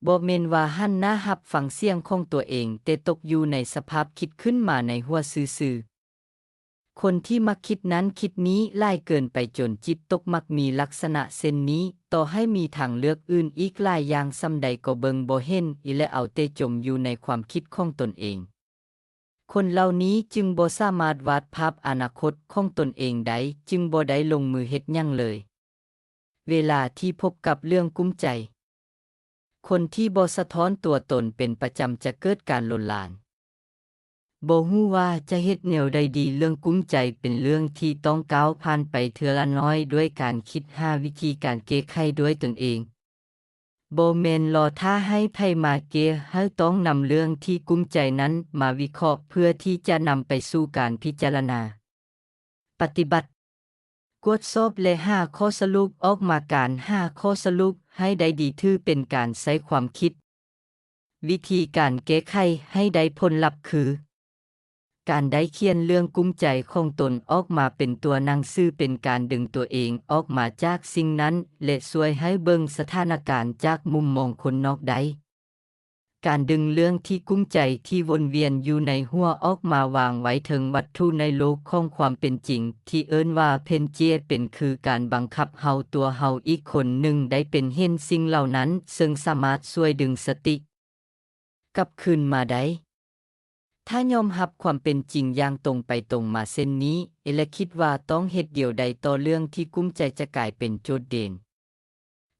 ບໍ່ແມ່ນວ່າຫັນໜ້າຮັບຟັງສຽງຂອງຕົວເອງ, ແຕ່ຕົກຢູ່ໃນສະພາບຄິດຂຶ້ນມາໃນຫົວຊື່ໆ. ຄົນທີ່ມັກຄິດນັ້ນຄິດນີ້ຫຼາຍເກີນໄປຈົນຈິດຕົກ, ມັກມີລັກສະນະເຊັ່ນນີ້, ຕໍ່ໃຫ້ມີທາງເລືອກອື່ນອີກຫຼາຍຢ່າງສ່ຳໃດກໍເບິ່ງບໍ່ເຫັນ ແລະ ເອົາແຕ່ຈົມຢູ່ໃນຄວາມຄິດຂອງຕົນເອງ. ຄົນເຫຼົ່ານີ້ຈຶ່ງບໍ່ສາມາດວາດພາບອະນາຄົດຂອງຕົນເອງໄດ້, ຈຶ່ງບໍ່ໄດ້ລົງມືເຮັດຫຍັງເລີຍ. ເວລາທີ່ພົບກັບເລື່ອງກຸ້ມໃຈ, ຄົນທີ່ບໍ່ສະທ້ອນຕົວຕົນເປັນປະຈຳຈະເກີດການລົນລານ. ບໍ່ຮູ້ວ່າຈະເຮັດແນວໃດດີ, ເລື່ອງກຸ້ມໃຈເປັນເລື່ອງທີ່ຕ້ອງກ້າວຜ່ານໄປເທື່ອລະໜ້ອຍດ້ວຍການຄິດຫາວິທີການແກ້ໄຂດ້ວຍຕົນເອງ. ບໍ່ແມ່ນລໍຖ້າໃຫ້ໃຜມາແກ້, ເຮົາຕ້ອງນຳເລື່ອງທີ່ກຸ້ມໃຈນັ້ນມາວິເຄາະເພື່ອທີ່ຈະນຳໄປສູ່ການພິຈາລະນາ, ປະຕິບັດ, ກວດສອບ ແລະ ຫາຂໍ້ສະຫຼຸບອອກມາ. ການຫາຂໍ້ສະຫຼຸບໃຫ້ໄດ້ດີຖືເປັນການໃຊ້ຄວາມຄິດ. ວິທີການແກ້ໄຂໃຫ້ໄດ້ຜົນລັບຄື ການໄດ້ຂຽນເລື່ອງກຸ້ມໃຈຂອງຕົນອອກມາເປັນຕົວໜັງສື ເປັນການດຶງຕົວເອງອອກມາຈາກສິ່ງນັ້ນ ແລະ ຊ່ວຍໃຫ້ເບິ່ງສະຖານະການຈາກມຸມມອງຄົນນອກໄດ້. ການດຶງເລື່ອງທີ່ກຸ້ມໃຈທີ່ວົນວຽນຢູ່ໃນຫົວອອກມາວາງໄວ້ເທິງວັດຖຸໃນໂລກຂອງຄວາມເປັນຈິງ ທີ່ເອີ້ນວ່າເພນເຈຍ ເປັນຄືການບັງຄັບເຮົາ ຕົວເຮົາອີກຄົນໜຶ່ງໄດ້ເປັນເຫັນສິ່ງເຫຼົ່ານັ້ນ, ເຊິ່ງສາມາດຊ່ວຍດຶງສະຕິ ກັບຄືນມາໄດ້. ຖ້າຍອມຮັບຄວາມເປັນຈິງຢ່າງຕົງໄປຕົງມາເຊັ່ນນີ້ ແລະ ຄິດວ່າຕ້ອງເຮັດແນວໃດຕໍ່ເລື່ອງທີ່ກຸ້ມໃຈ ຈະກາຍເປັນໂຈດເດັ່ນ.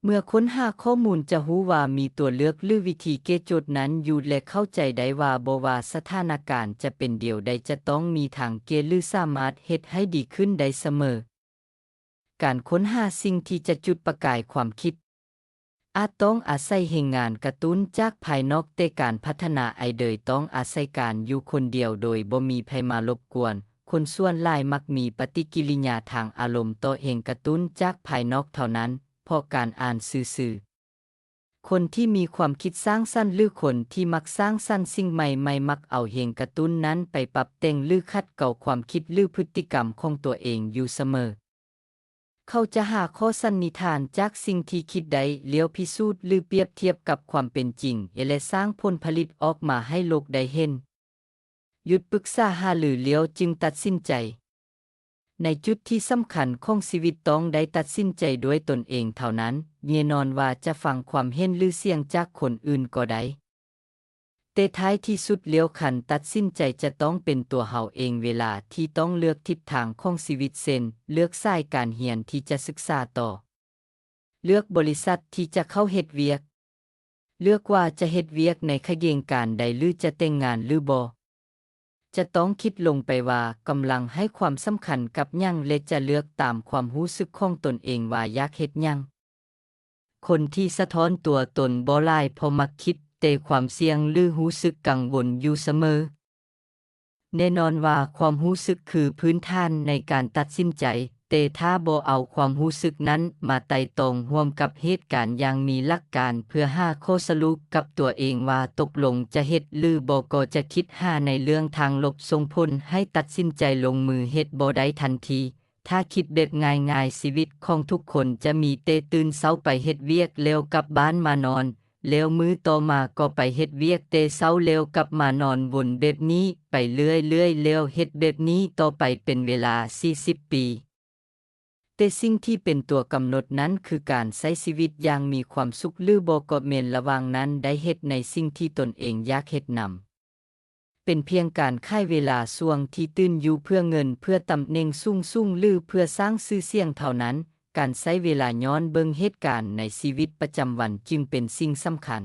ເມື່ອຄົ້ນຫາຂໍ້ມູນຈະຮູ້ວ່າມີຕົວເລືອກ ຫຼື ວິທີແກ້ໂຈດນັ້ນຢູ່ ແລະ ເຂົ້າໃຈໄດ້ວ່າບໍ່ວ່າສະຖານະການຈະເປັນແນວໃດ ຈະຕ້ອງມີທາງແກ້ ຫຼື ສາມາດເຮັດໃຫ້ດີຂຶ້ນໄດ້ສະເໝີ. ການຄົ້ນຫາສິ່ງທີ່ຈະຈຸດປະກາຍຄວາມຄິດ ອາດຕ້ອງອາໄສແຮງງານກະຕຸ້ນຈາກພາຍນອກ, ແຕ່ການພັດທະນາໄອເດີຕ້ອງອາໄສການຢູ່ຄົນດຽວໂດຍບໍ່ມີໃຜມາລົບກວນ. ຄົນສ່ວນຫຼາຍມັກມີປະຕິກິລິຍາທາງອາລົມຕໍ່ແຮງກະຕຸ້ນຈາກພາຍນອກເທົ່ານັ້ນ ເພາະການອ່ານຊື່ໆ. ຄົນທີ່ມີຄວາມຄິດສ້າງສັນ ຫຼື ຄົນທີ່ມັກສ້າງສັນສິ່ງໃໝ່ໆ ມັກເອົາແຮງກະຕຸ້ນນັ້ນໄປປັບແຕ່ງ ຫຼື ຂັດເກົາຄວາມຄິດ ຫຼື ພຶດຕິກຳຂອງຕົວເອງຢູ່ສະເໝີ. ເຂົາຈະຫາຂໍ້ສັນນິຖານຈາກສິ່ງທີ່ຄິດໄດ້ ແລ້ວພິສູດ ຫຼື ປຽບທຽບກັບຄວາມເປັນຈິງ ແລະ ສ້າງຜົນຜະລິດອອກມາໃຫ້ໂລກໄດ້ເຫັນ. ຢຸດປຶກສາຫາລືແລ້ວຈຶ່ງຕັດສິນໃຈ. ໃນຈຸດທີ່ສຳຄັນຂອງຊີວິດ ຕ້ອງໄດ້ຕັດສິນໃຈດ້ວຍຕົນເອງເທົ່ານັ້ນ. ແນ່ນອນວ່າຈະຟັງຄວາມເຫັນ ຫຼື ສຽງຈາກຄົນອື່ນກໍໄດ້, ແຕ່ທ້າຍທີ່ສຸດແລ້ວ ຄັນຕັດສິນໃຈຈະຕ້ອງເປັນຕົວເຮົາເອງ. ເວລາທີ່ຕ້ອງເລືອກທິດທາງຂອງຊີວິດ ເຊັ່ນ ເລືອກສາຍການຮຽນທີ່ຈະສຶກສາຕໍ່, ເລືອກບໍລິສັດທີ່ຈະເຂົ້າເຮັດວຽກ, ເລືອກວ່າຈະເຮັດວຽກໃນຂະແໜງການໃດ ຫຼື ຈະແຕ່ງງານ ຫຼື ບໍ່, ຈະຕ້ອງຄິດລົງໄປວ່າກຳລັງໃຫ້ຄວາມສຳຄັນກັບຫຍັງ ແລະ ຈະເລືອກຕາມຄວາມຮູ້ສຶກຂອງຕົນເອງວ່າຢາກເຮັດຫຍັງ. ຄົນທີ່ສະທ້ອນຕົວຕົນບໍ່ຫຼາຍ ເພາະມັກຄິດແຕ່ຄວາມສ່ຽງ ຫຼື ຮູ້ສຶກກັງວົນຢູ່ສະເໝີ. ແນ່ນອນວ່າຄວາມຮູ້ສຶກຄືພື້ນຖານໃນການຕັດສິນໃຈ, ແຕ່ຖ້າບໍ່ເອົາຄວາມຮູ້ສຶກນັ້ນມາໄຕ່ຕອງຮ່ວມກັບເຫດການຢ່າງມີຫຼັກການ ເພື່ອຫາຂໍ້ສະຫຼຸບກັບຕົວເອງວ່າຕົກລົງຈະເຮັດ ຫຼື ບໍ່, ກໍຈະຄິດຫາໃນເລື່ອງທາງລົບ ສົ່ງຜົນໃຫ້ຕັດສິນໃຈລົງມືເຮັດບໍ່ໄດ້ທັນທີ. ຖ້າຄິດແບບງ່າຍໆ, ຊີວິດຂອງທຸກຄົນຈະມີແຕ່ຕື່ນເຊົ້າໄປເຮັດວຽກ ແລ້ວກັບບ້ານມານອນ, ແລ້ວມື້ຕໍ່ມາກໍໄປເຮັດວຽກແຕ່ເຊົ້າແລ້ວກັບມານອນ, ວົນແບບນີ້ໄປເລື້ອຍໆ ແລ້ວເຮັດແບບນີ້ຕໍ່ໄປເປັນເວລາສີ່ສິບປີ. ແຕ່ສິ່ງທີ່ເປັນຕົວກຳນົດນັ້ນຄືການໃຊ້ຊີວິດຢ່າງມີຄວາມສຸກ ຫຼື ບໍ່, ກໍແມ່ນລະຫວ່າງນັ້ນໄດ້ເຮັດໃນສິ່ງທີ່ຕົນເອງຢາກເຮັດນຳ. ເປັນພຽງການຂາຍເວລາຊ່ວງທີ່ຕື່ນຢູ່ເພື່ອເງິນ, ເພື່ອຕຳແໜ່ງສູງໆ ຫຼື ເພື່ອສ້າງຊື່ສຽງເທົ່ານັ້ນ. ການໃຊ້ເວລາຍ້ອນເບິ່ງເຫດການໃນຊີວິດປະຈຳວັນຈຶ່ງເປັນສິ່ງສຳຄັນ.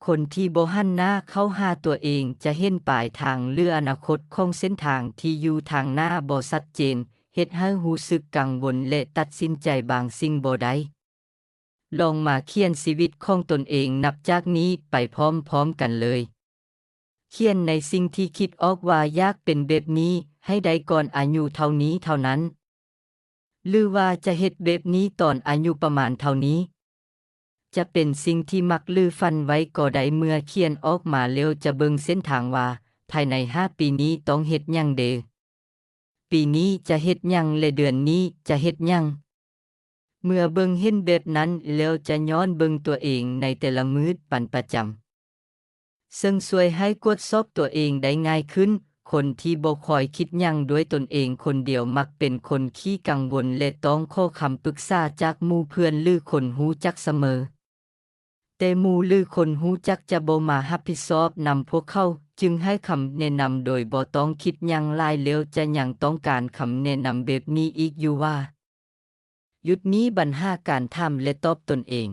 ຄົນທີ່ບໍ່ຫັນໜ້າເຂົ້າຫາຕົວເອງຈະເຫັນປາຍທາງ ຫຼື ອະນາຄົດຂອງເສັ້ນທາງທີ່ຢູ່ທາງໜ້າບໍ່ຊັດເຈນ, ເຮັດໃຫ້ຮູ້ສຶກກັງວົນ ແລະ ຕັດສິນໃຈບາງສິ່ງບໍ່ໄດ້. ລອງມາຂຽນຊີວິດຂອງຕົນເອງນັບຈາກນີ້ໄປພ້ອມໆກັນເລີຍ. ຂຽນໃນສິ່ງທີ່ຄິດອອກວ່າຢາກເປັນແບບນີ້ໃຫ້ໄດ້ກ່ອນອາຍຸເທົ່ານີ້ເທົ່ານັ້ນ, ຫຼືວ່າຈະເຮັດແບບນີ້ຕອນອາຍຸປະມານເທົ່ານີ້. ຈະເປັນສິ່ງທີ່ມັກ ຫຼື ຝັນໄວ້ກໍໄດ້, ເມື່ອຂຽນອອກມາແລ້ວຈະເບິ່ງເສັ້ນທາງວ່າ ພາຍໃນຫ້າປີນີ້ຕ້ອງເຮັດຫຍັງແດ່. ປີນີ້ຈະເຮັດຫຍັງ ແລະ ເດືອນນີ້ຈະເຮັດຫຍັງ. ເມື່ອເບິ່ງເຫັນແບບນັ້ນແລ້ວຈະຍ້ອນເບິ່ງຕົວເອງໃນແຕ່ລະມື້ເປັນປະຈຳ, ເຊິ່ງຊ່ວຍໃຫ້ກວດສອບຕົວເອງໄດ້ງ່າຍຂຶ້ນ. ຄົນທີ່ບໍ່ຄ່ອຍຄິດຫຍັງດ້ວຍຕົນເອງຄົນດຽວມັກເປັນຄົນຂີ້ກັງວົນ ແລະ ຕ້ອງຂໍຄຳປຶກສາຈາກໝູ່ເພື່ອນ ຫຼື ຄົນຮູ້ຈັກສະເໝີ. ແຕ່ໝູ່ ຫຼື ຄົນຮູ້ຈັກຈະບໍ່ມາຮັບຜິດຊອບນຳພວກເຂົາ, ຈຶ່ງໃຫ້ຄຳແນະນຳໂດຍບໍ່ຕ້ອງຄິດຫຍັງຫຼາຍ. ແລ້ວຈະຍັງຕ້ອງການຄຳແນະນຳແບບນີ້ອີກຢູ່ວ່າ? ຢຸດໜີບັນຫາການຖາມ ແລະ ຕອບຕົນເອງ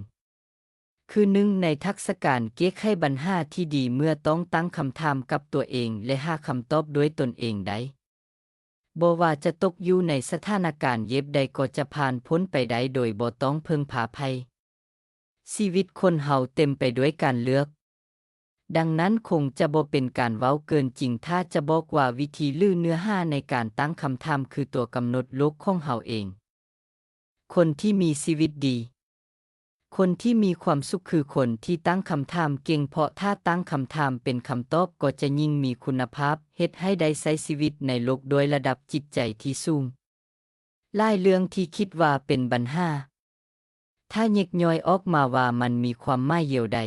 ຄືໜຶ່ງໃນທັກສະການແກ້ໄຂບັນຫາທີ່ດີ. ເມື່ອຕ້ອງຕັ້ງຄຳຖາມກັບຕົວເອງ ແລະ ຫາຄຳຕອບດ້ວຍຕົນເອງໄດ້, ບໍ່ວ່າຈະຕົກຢູ່ໃນສະຖານະການແບບໃດກໍຈະຜ່ານພົ້ນໄປໄດ້ໂດຍບໍ່ຕ້ອງເພິ່ງພາໃຜ. ຊີວິດຄົນເຮົາເຕັມໄປດ້ວຍການເລືອກ, ດັ່ງນັ້ນຄົງຈະບໍ່ເປັນການເວົ້າເກີນຈິງຖ້າຈະບອກວ່າວິທີ ຫຼື ເນື້ອຫາໃນການຕັ້ງຄຳຖາມຄືຕົວກຳນົດໂລກຂອງເຮົາເອງ. ຄົນທີ່ມີຊີວິດດີ, ຄົນທີ່ມີຄວາມສຸກຄືຄົນທີ່ຕັ້ງຄຳຖາມເກັ່ງ, ເພາະຖ້າຕັ້ງຄຳຖາມເປັນຄຳຕອບກໍຈະຍິ່ງມີຄຸນນະພາບ, ເຮັດໃຫ້ໄດ້ໃຊ້ຊີວິດໃນໂລກດ້ວຍລະດັບຈິດໃຈທີ່ສູງ. ຫຼາຍເລື່ອງທີ່ຄິດວ່າເປັນບັນຫາ, ຖ້າແຍກຍ່ອຍອອກມາວ່າມັນມີຄວາມໝາຍດຽວໃດ,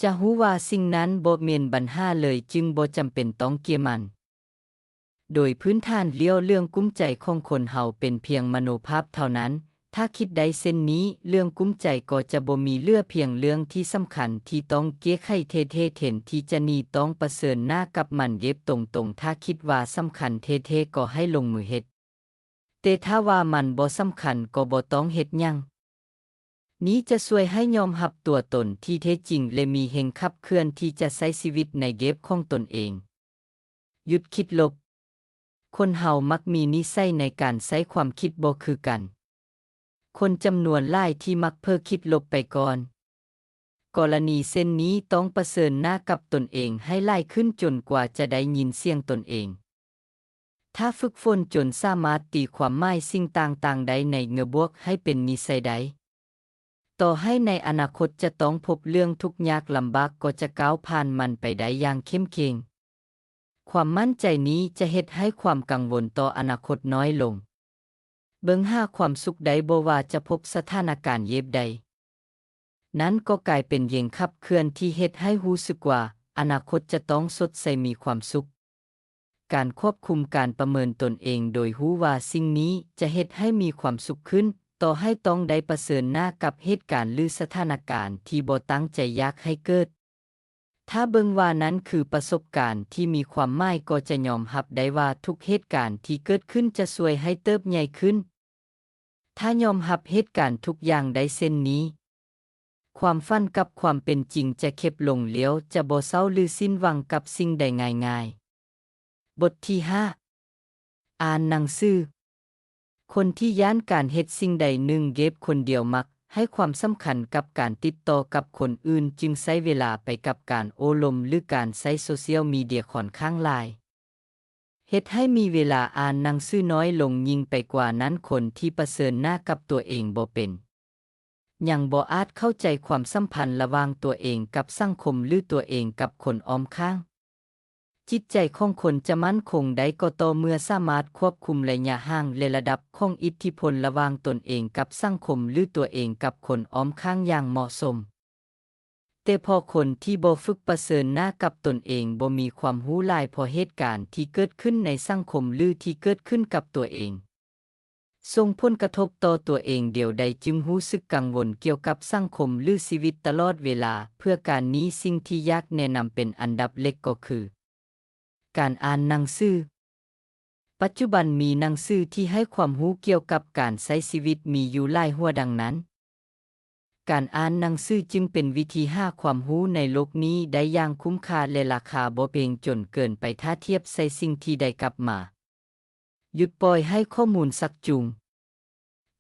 ຈະຮູ້ວ່າສິ່ງນັ້ນບໍ່ແມ່ນບັນຫາເລີຍ, ຈຶ່ງບໍ່ຈຳເປັນຕ້ອງແກ້ມັນ. ໂດຍພື້ນຖານແລ້ວເລື່ອງກຸ້ມໃຈຂອງຄົນເຮົາເປັນພຽງມະໂນພາບເທົ່ານັ້ນ. ຖ້າຄິດໄດ້ເຊັ່ນນີ້, ເລື່ອງກຸ້ມໃຈກໍຈະບໍ່ມີເຫຼືອພຽງເລື່ອງທີ່ສຳຄັນທີ່ຕ້ອງແກ້ໄຂແທ້ໆ ແທນທີ່ຈະໜີ, ຕ້ອງປະເຊີນໜ້າກັບມັນແບບຕົງໆ. ຖ້າຄິດວ່າສຳຄັນແທ້ໆ ກໍໃຫ້ລົງມືເຮັດ. ແຕ່ຖ້າວ່າມັນບໍ່ສຳຄັນກໍບໍ່ຕ້ອງເຮັດຫຍັງ. ນີ້ຈະຊ່ວຍໃຫ້ຍອມຮັບຕົວຕົນທີ່ແທ້ຈິງ ແລະ ມີແຮງຂັບເຄື່ອນທີ່ຈະໃຊ້ຊີວິດໃນແບບຂອງຕົນເອງ. ຢຸດຄິດລົບ. ຄົນເຮົາມັກມີນິໄສໃນການໃຊ້ຄວາມຄິດບໍ່ຄືກັນ. ຄົນຈຳນວນຫຼາຍທີ່ມັກເຜີຄິດລົບໄປກ່ອນ. ກໍລະນີເຊັ່ນນີ້ຕ້ອງປະເຊີນໜ້າກັບຕົນເອງໃຫ້ຫຼາຍຂຶ້ນຈົນກວ່າຈະໄດ້ຍິນສຽງຕົນເອງ. ຖ້າຝຶກຝົນຈົນສາມາດຕີຄວາມໝາຍສິ່ງຕ່າງໆໄດ້ໃນແງ່ບວກໃຫ້ເປັນນິໄສໄດ້, ຕໍ່ໃຫ້ໃນອະນາຄົດຈະຕ້ອງພົບເລື່ອງທຸກຍາກລຳບາກກໍຈະກ້າວຜ່ານມັນໄປໄດ້ຢ່າງເຂັ້ມແຂງ. ຄວາມໝັ້ນໃຈນີ້ຈະເຮັດໃຫ້ຄວາມກັງວົນຕໍ່ອະນາຄົດນ້ອຍລົງ. ເບິ່ງຫາຄວາມສຸກໄດ້ບໍ່ວ່າຈະພົບສະຖານະການແບບໃດ. ນັ້ນກໍກາຍເປັນແຮງຂັບເຄື່ອນທີ່ເຮັດໃຫ້ຮູ້ສຶກວ່າອະນາຄົດຈະຕ້ອງສົດໃສມີຄວາມສຸກ. ການຄວບຄຸມການປະເມີນຕົນເອງໂດຍຮູ້ວ່າສິ່ງນີ້ຈະເຮັດໃຫ້ມີຄວາມສຸກຂຶ້ນ, ຕໍ່ໃຫ້ຕ້ອງໄດ້ປະເຊີນໜ້າກັບເຫດການ ຫຼື ສະຖານະການທີ່ບໍ່ຕັ້ງໃຈຢາກໃຫ້ເກີດ. ຖ້າເບິ່ງວ່ານັ້ນຄືປະສົບການທີ່ມີຄວາມໝາຍ, ກໍຈະຍອມຮັບໄດ້ວ່າທຸກເຫດການທີ່ເກີດຂຶ້ນຈະຊ່ວຍໃຫ້ເຕີບໃຫຍ່ຂຶ້ນ. ຖ້າຍອມຮັບເຫດການທຸກຢ່າງໄດ້ເຊັ່ນນີ້, ຄວາມຝັນກັບຄວາມເປັນຈິງຈະເຄັບລົງ, ແລ້ວຈະບໍ່ເສົ້າ ຫຼື ສິ້ນຫວັງກັບສິ່ງໃດງ່າຍໆ. ບົດທີຫ້າ ອ່ານໜັງສື. ຄົນທີ່ຢ້ານການເຮັດສິ່ງໃດໜຶ່ງແບບຄົນດຽວມັກໃຫ້ຄວາມສຳຄັນກັບການຕິດຕໍ່ກັບຄົນອື່ນ, ຈຶ່ງໃຊ້ເວລາໄປກັບການໂອ້ລົມ ຫຼື ການໃຊ້ໂຊຊຽວມີເດຍຂ້ອນຂ້າງຫຼາຍ, ເຮັດໃຫ້ມີເວລາອ່ານໜັງສືນ້ອຍລົງ. ຍິ່ງໄປກວ່ານັ້ນ, ຄົນທີ່ປະເຊີນໜ້າກັບຕົວເອງບໍ່ເປັນ, ຍັງບໍ່ອາດເຂົ້າໃຈຄວາມສຳພັນລະຫວ່າງຕົວເອງກັບສັງຄົມ ຫຼື ຕົວເອງກັບຄົນອ້ອມຂ້າງ. ຈິດໃຈຂອງຄົນຈະໝັ້ນຄົງໄດ້ກໍຕໍ່ເມື່ອສາມາດຄວບຄຸມໄລຍະຫ່າງ ແລະ ລະດັບຂອງອິດທິພົນລະຫວ່າງຕົນເອງກັບສັງຄົມ ຫຼື ຕົວເອງກັບຄົນອ້ອມຂ້າງຢ່າງເໝາະສົມ. ແຕ່ເພາະຄົນທີ່ບໍ່ຝຶກປະເຊີນໜ້າກັບຕົນເອງ, ບໍ່ມີຄວາມຮູ້ຫຼາຍພໍເຫດການທີ່ເກີດຂຶ້ນໃນສັງຄົມ ຫຼື ທີ່ເກີດຂຶ້ນກັບຕົວເອງ ສົ່ງຜົນກະທົບຕໍ່ຕົວເອງດຽວໃດ, ຈຶ່ງຮູ້ສຶກກັງວົນກ່ຽວກັບສັງຄົມ ຫຼື ຊີວິດຕະຫຼອດເວລາ. ເພື່ອການນີ້, ສິ່ງທີ່ຢາກແນະນຳເປັນອັນດັບແລກກໍຄື ການອ່ານໜັງສື. ປັດຈຸບັນມີໜັງສືທີ່ໃຫ້ຄວາມຮູ້ກ່ຽວກັບການໃຊ້ຊີວິດມີຢູ່ຫຼາຍຫົວ, ດັ່ງນັ້ນ ການອ່ານໜັງສືຈຶ່ງເປັນວິທີຫາຄວາມຮູ້ໃນໂລກນີ້ໄດ້ຢ່າງຄຸ້ມຄ່າ ແລະ ລາຄາບໍ່ແພງຈົນເກີນໄປ ຖ້າທຽບໃສ່ສິ່ງທີ່ໄດ້ກັບມາ. ຢຸດປ່ອຍໃຫ້ຂໍ້ມູນຊັກຈູງ.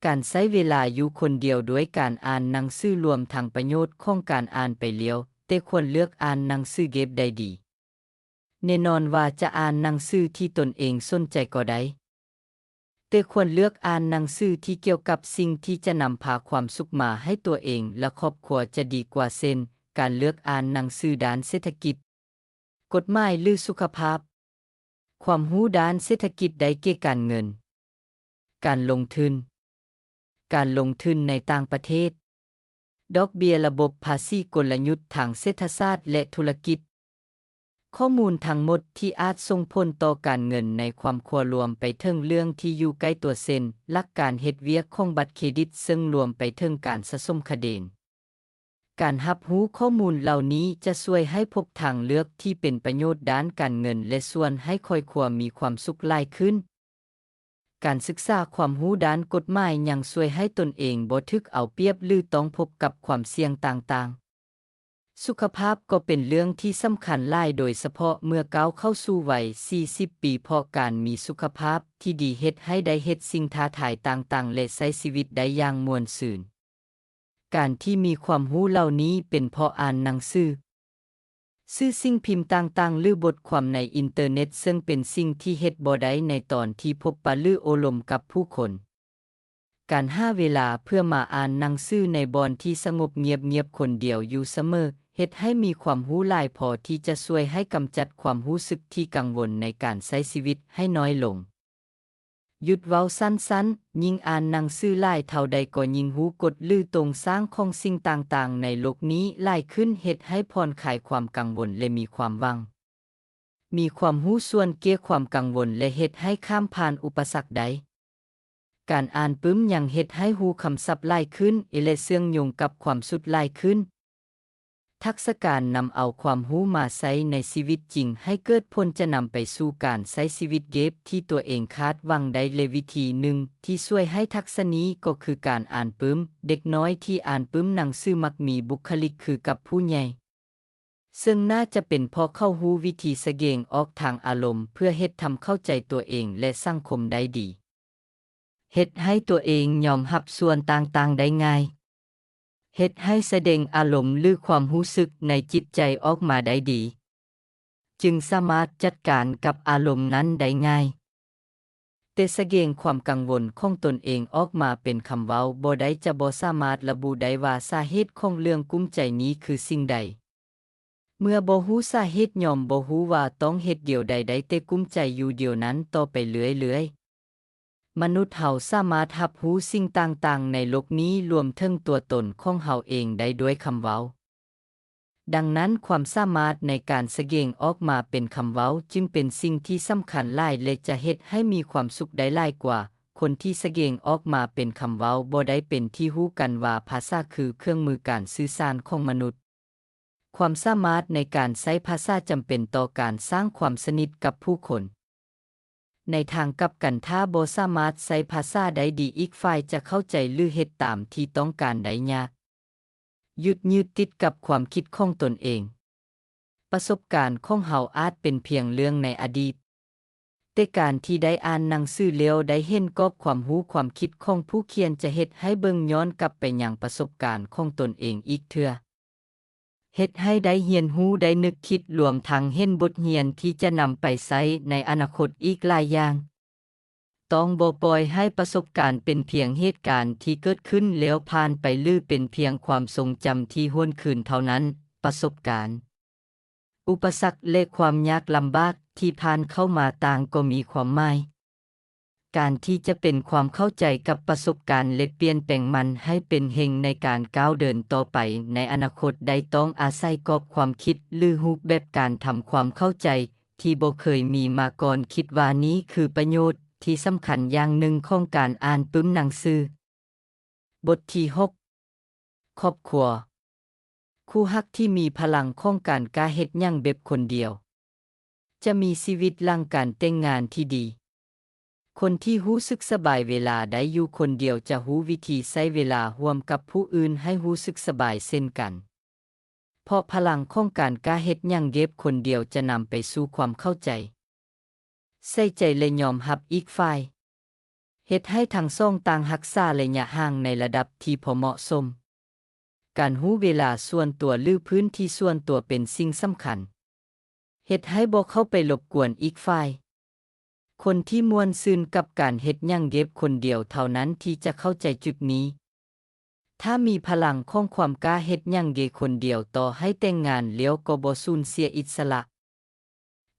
ການໃຊ້ເວລາຢູ່ຄົນດຽວດ້ວຍການອ່ານໜັງສື, ລວມທັງປະໂຫຍດຂອງການອ່ານໄປແລ້ວ, ແຕ່ຄວນເລືອກອ່ານໜັງສືແບບໃດດີ? ແນ່ນອນວ່າຈະອ່ານໜັງສືທີ່ຕົນເອງສົນໃຈກໍໄດ້, ແຕ່ຄວນເລືອກອ່ານໜັງສືທີ່ກ່ຽວກັບສິ່ງທີ່ຈະນຳພາຄວາມສຸກມາໃຫ້ຕົວເອງ ແລະ ຄອບຄົວຈະດີກວ່າ, ເຊັ່ນ ການເລືອກອ່ານໜັງສືດ້ານເສດຖະກິດ, ກົດໝາຍ ຫຼື ສຸຂະພາບ. ຄວາມຮູ້ດ້ານເສດຖະກິດໄດ້ແກ່ການເງິນ, ການລົງທຶນ, ການລົງທຶນໃນຕ່າງປະເທດ, ດອກເບ້ຍ, ລະບົບພາສີ, ກົນລະຍຸດທາງເສດຖະສາດ ແລະ ທຸລະກິດ. ຂໍ້ມູນທັງໝົດທີ່ອາດສົ່ງຜົນຕໍ່ການເງິນໃນຄອບຄົວ, ລວມໄປເຖິງເລື່ອງທີ່ຢູ່ໃກ້ຕົວ ເຊັ່ນ ຫຼັກການເຮັດວຽກຂອງບັດເຄຣດິດ, ເຊິ່ງລວມໄປເຖິງການສະສົມຂະເດງ. ການຮັບຮູ້ຂໍ້ມູນເຫຼົ່ານີ້ຈະຊ່ວຍໃຫ້ພົບທາງເລືອກທີ່ເປັນປະໂຫຍດດ້ານການເງິນ ແລະ ຊວນໃຫ້ຄອບຄົວມີຄວາມສຸກຫຼາຍຂຶ້ນ. ການສຶກສາຄວາມຮູ້ດ້ານກົດໝາຍຍັງຊ່ວຍໃຫ້ຕົນເອງບໍ່ຖືກເອົາປຽບ ຫຼື ຕ້ອງພົບກັບຄວາມສ່ຽງຕ່າງໆ. ສຸຂະພາບກໍເປັນເລື່ອງທີ່ສຳຄັນຫຼາຍ, ໂດຍສະເພາະເມື່ອກ້າວເຂົ້າສູ່ໄວສີ່ສິບປີ, ເພາະການມີສຸຂະພາບທີ່ດີເຮັດໃຫ້ໄດ້ເຮັດສິ່ງທ້າທາຍຕ່າງໆ ແລະ ໃຊ້ຊີວິດໄດ້ຢ່າງມ່ວນຊື່ນ. ການທີ່ມີຄວາມຮູ້ເຫຼົ່ານີ້ເປັນເພາະອ່ານໜັງສື. ສື່ສິ່ງພິມຕ່າງໆ ຫຼື ບົດຄວາມໃນອິນເຕີເນັດ, ເຊິ່ງເປັນສິ່ງທີ່ເຮັດບໍ່ໄດ້ໃນຕອນທີ່ພົບປະ ຫຼື ໂອ້ລົມກັບຜູ້ຄົນ. ການຫາເວລາເພື່ອມາອ່ານໜັງສືໃນບ່ອນທີ່ສະຫງົບງຽບໆຄົນດຽວຢູ່ສະເໝີ, ເຮັດໃຫ້ມີຄວາມຮູ້ຫຼາຍພໍທີ່ຈະຊ່ວຍໃຫ້ກຳຈັດຄວາມຮູ້ສຶກທີ່ກັງວົນໃນການໃຊ້ຊີວິດໃຫ້ນ້ອຍລົງ. ຢຸດເວົ້າສັ້ນໆ, ຍິ່ງອ່ານໜັງສືຫຼາຍເທົ່າໃດກໍຍິ່ງຮູ້ກົດ ຫຼື ໂຄງສ້າງຂອງສິ່ງຕ່າງໆໃນໂລກນີ້ຫຼາຍຂຶ້ນ, ເຮັດໃຫ້ຜ່ອນຄາຍຄວາມກັງວົນ ແລະ ມີຄວາມຫວັງ. ມີຄວາມຮູ້ສ່ວນແກ້ຄວາມກັງວົນ ແລະ ເຮັດໃຫ້ຂ້າມຜ່ານອຸປະສັກໄດ້. ການອ່ານປຶ້ມຍັງເຮັດໃຫ້ຮູ້ຄຳສັບຫຼາຍຂຶ້ນ ແລະ ເຊື່ອມໂຍງກັບຄວາມສຸດຫຼາຍຂຶ້ນ. ທັກສະການນຳເອົາຄວາມຮູ້ມາໃຊ້ໃນຊີວິດຈິງໃຫ້ເກີດຜົນຈະນຳໄປສູ່ການໃຊ້ຊີວິດແບບທີ່ຕົວເອງຄາດຫວັງໄດ້ ແລະ ວິທີໜຶ່ງທີ່ຊ່ວຍໃຫ້ທັກສະນີ້ກໍຄືການອ່ານປຶ້ມ. ເດັກນ້ອຍທີ່ອ່ານປຶ້ມໜັງສືມັກມີບຸກຄະລິກຄືກັບຜູ້ໃຫຍ່, ເຊິ່ງໜ້າຈະເປັນເພາະເຂົາຮູ້ວິທີສະແດງອອກທາງອາລົມເພື່ອເຮັດທຳເຂົ້າໃຈຕົວເອງ ແລະ ສັງຄົມໄດ້ດີ. ເຮັດໃຫ້ຕົວເອງຍອມຮັບສ່ວນຕ່າງໆໄດ້ງ່າຍ. ເຮັດໃຫ້ສະແດງອາລົມ ຫຼື ຄວາມຮູ້ສຶກໃນຈິດໃຈອອກມາໄດ້ດີ, ຈຶ່ງສາມາດຈັດການກັບອາລົມນັ້ນໄດ້ງ່າຍ. ຕ່ສະແດງຄວາມກັງວົນຂອງຕົນເອງອອກມາເປັນຄຳເວົ້າບໍ່ໄດ້ ຈະບໍ່ສາມາດລະບຸໄດ້ວ່າສາເຫດຂອງເລື່ອງກຸ້ມໃຈນີ້ຄືສິ່ງໃດ. ເມື່ອບໍ່ຮູ້ສາເຫດ ຍ່ອມບໍ່ຮູ້ວ່າຕ້ອງເຮັດແນວໃດໄດ້ ແຕ່ກຸ້ມໃຈຢູ່ແນວນັ້ນຕໍ່ໄປເລື້ອຍໆ. ມະນຸດເຮົາສາມາດຮັບຮູ້ສິ່ງຕ່າງໆໃນໂລກນີ້ ລວມເຖິງຕົວຕົນຂອງເຮົາເອງໄດ້ດ້ວຍຄຳເວົ້າ. ດັ່ງນັ້ນ, ຄວາມສາມາດໃນການສະແດງອອກມາເປັນຄຳເວົ້າຈຶ່ງເປັນສິ່ງທີ່ສຳຄັນຫຼາຍ ແລະ ຈະເຮັດໃຫ້ມີຄວາມສຸກໄດ້ຫຼາຍກວ່າຄົນທີ່ສະແດງອອກມາເປັນຄຳເວົ້າ. ບໍ່ໄດ້ເປັນທີ່ຮູ້ກັນວ່າພາສາຄືເຄື່ອງມືການສື່ສານຂອງມະນຸດ. ຄວາມສາມາດໃນການໃຊ້ພາສາຈຳເປັນຕໍ່ການສ້າງຄວາມສະໜິດກັບຜູ້ຄົນ. ໃນທາງກັບກັນ, ຖ້າບໍ່ສາມາດໃຊ້ພາສາໄດ້ດີ, ອີກຝ່າຍຈະເຂົ້າໃຈ ຫຼື ເຮັດຕາມທີ່ຕ້ອງການໄດ້ຍາກ. ຍຶດຕິດກັບຄວາມຄິດຂອງຕົນເອງ. ປະສົບການຂອງເຮົາອາດເປັນພຽງເລື່ອງໃນອະດີດ, ແຕ່ການທີ່ໄດ້ອ່ານໜັງສືແລ້ວໄດ້ເຫັນກອບຄວາມຮູ້ຄວາມຄິດຂອງຜູ້ຂຽນ ຈະເຮັດໃຫ້ເບິ່ງຍ້ອນກັບໄປຍັງປະສົບການຂອງຕົນເອງອີກເທື່ອ, ເຮັດໃຫ້ໄດ້ຮຽນຮູ້, ໄດ້ນຶກຄິດ, ລວມທັງເຫັນບົດຮຽນທີ່ຈະນຳໄປໃຊ້ໃນອະນາຄົດອີກຫຼາຍຢ່າງ. ຕ້ອງບໍ່ປ່ອຍໃຫ້ປະສົບການເປັນພຽງເຫດການທີ່ເກີດຂຶ້ນແລ້ວຜ່ານໄປ ຫຼື ເປັນພຽງຄວາມຊົງຈຳທີ່ຫວນຄືນເທົ່ານັ້ນ. ປະສົບການ, ອຸປະສັກ ແລະ ຄວາມຍາກລຳບາກທີ່ຜ່ານເຂົ້າມາຕ່າງກໍມີຄວາມໝາຍ. ການທີ່ຈະເປັນຄວາມເຂົ້າໃຈກັບປະສົບການ ແລະ ປ່ຽນແປງມັນໃຫ້ເປັນແຮງໃນການກ້າວເດີນຕໍ່ໄປໃນອະນາຄົດໄດ້ ຕ້ອງອາໄສກອບຄວາມຄິດ ຫຼື ຮູບແບບການທຳຄວາມເຂົ້າໃຈທີ່ບໍ່ເຄີຍມີມາກ່ອນ. ຄິດວ່ານີ້ຄືປະໂຫຍດທີ່ສຳຄັນຢ່າງໜຶ່ງຂອງການອ່ານປຶ້ມໜັງສື. ບົດທີຫົກ ຄອບຄົວ. ຄູ່ຮັກທີ່ມີພະລັງຂອງການກ້າເຮັດຫຍັງແບບຄົນດຽວ ຈະມີຊີວິດຫຼັງການແຕ່ງງານທີ່ດີ. ຄົນທີ່ຮູ້ສຶກສະບາຍເວລາໄດ້ຢູ່ຄົນດຽວ ຈະຮູ້ວິທີໃຊ້ເວລາຮ່ວມກັບຜູ້ອື່ນໃຫ້ຮູ້ສຶກສະບາຍເຊັ່ນກັນ. ເພາະພະລັງຂອງການກ້າເຮັດຫຍັງແບບຄົນດຽວຈະນຳໄປສູ່ຄວາມເຂົ້າໃຈ, ໃສ່ໃຈ ແລະ ຍອມຮັບອີກຝ່າຍ, ເຮັດໃຫ້ທັງສອງຕ່າງຮັກສາໄລຍະຫ່າງໃນລະດັບທີ່ພໍເໝາະສົມ. ການຮູ້ເວລາສ່ວນຕົວ ຫຼື ພື້ນທີ່ສ່ວນຕົວເປັນສິ່ງສຳຄັນ. ເຮັດໃຫ້ບໍ່ເຂົ້າໄປລົບກວນອີກຝ່າຍ. ຄົນທີ່ມ່ວນຊື່ນກັບການເຮັດຫຍັງແບບຄົນດຽວເທົ່ານັ້ນທີ່ຈະເຂົ້າໃຈຈຸດນີ້. ຖ້າມີພະລັງຂອງຄວາມກ້າເຮັດຫຍັງແບບຄົນດຽວ, ຕໍ່ໃຫ້ແຕ່ງງານແລ້ວກໍບໍ່ສູນເສຍອິດສະຫຼະ.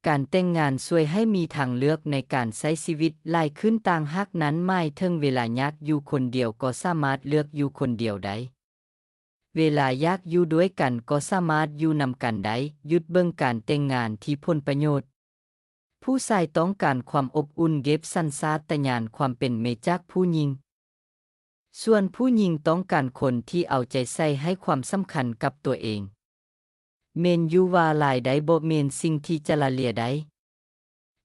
ການແຕ່ງງານຊ່ວຍໃຫ້ມີທາງເລືອກໃນການໃຊ້ຊີວິດຫຼາຍຂຶ້ນ. ຕ່າງຫາກນັ້ນໝາຍເຖິງເວລາຍາກຢູ່ຄົນດຽວກໍສາມາດເລືອກຢູ່ຄົນດຽວໄດ້. ເວລາຢາກຢູ່ດ້ວຍກັນກໍສາມາດຢູ່ນຳກັນໄດ້. ຢຸດເບິ່ງການແຕ່ງງານທີ່ຜົນປະໂຫຍດ. ຜູ້ຊາຍຕ້ອງການຄວາມອົບອຸ່ນແບບສັນຊາດຕະຍານຄວາມເປັນແມ່ຈາກຜູ້ຍິງ. ສ່ວນຜູ້ຍິງຕ້ອງການຄົນທີ່ເອົາໃຈໃສ່ໃຫ້ຄວາມສຳຄັນກັບຕົວເອງ. ແມ່ນຢູ່ວ່າລາຍໄດ້ບໍ່ແມ່ນສິ່ງທີ່ຈະລະເລຍໄດ້,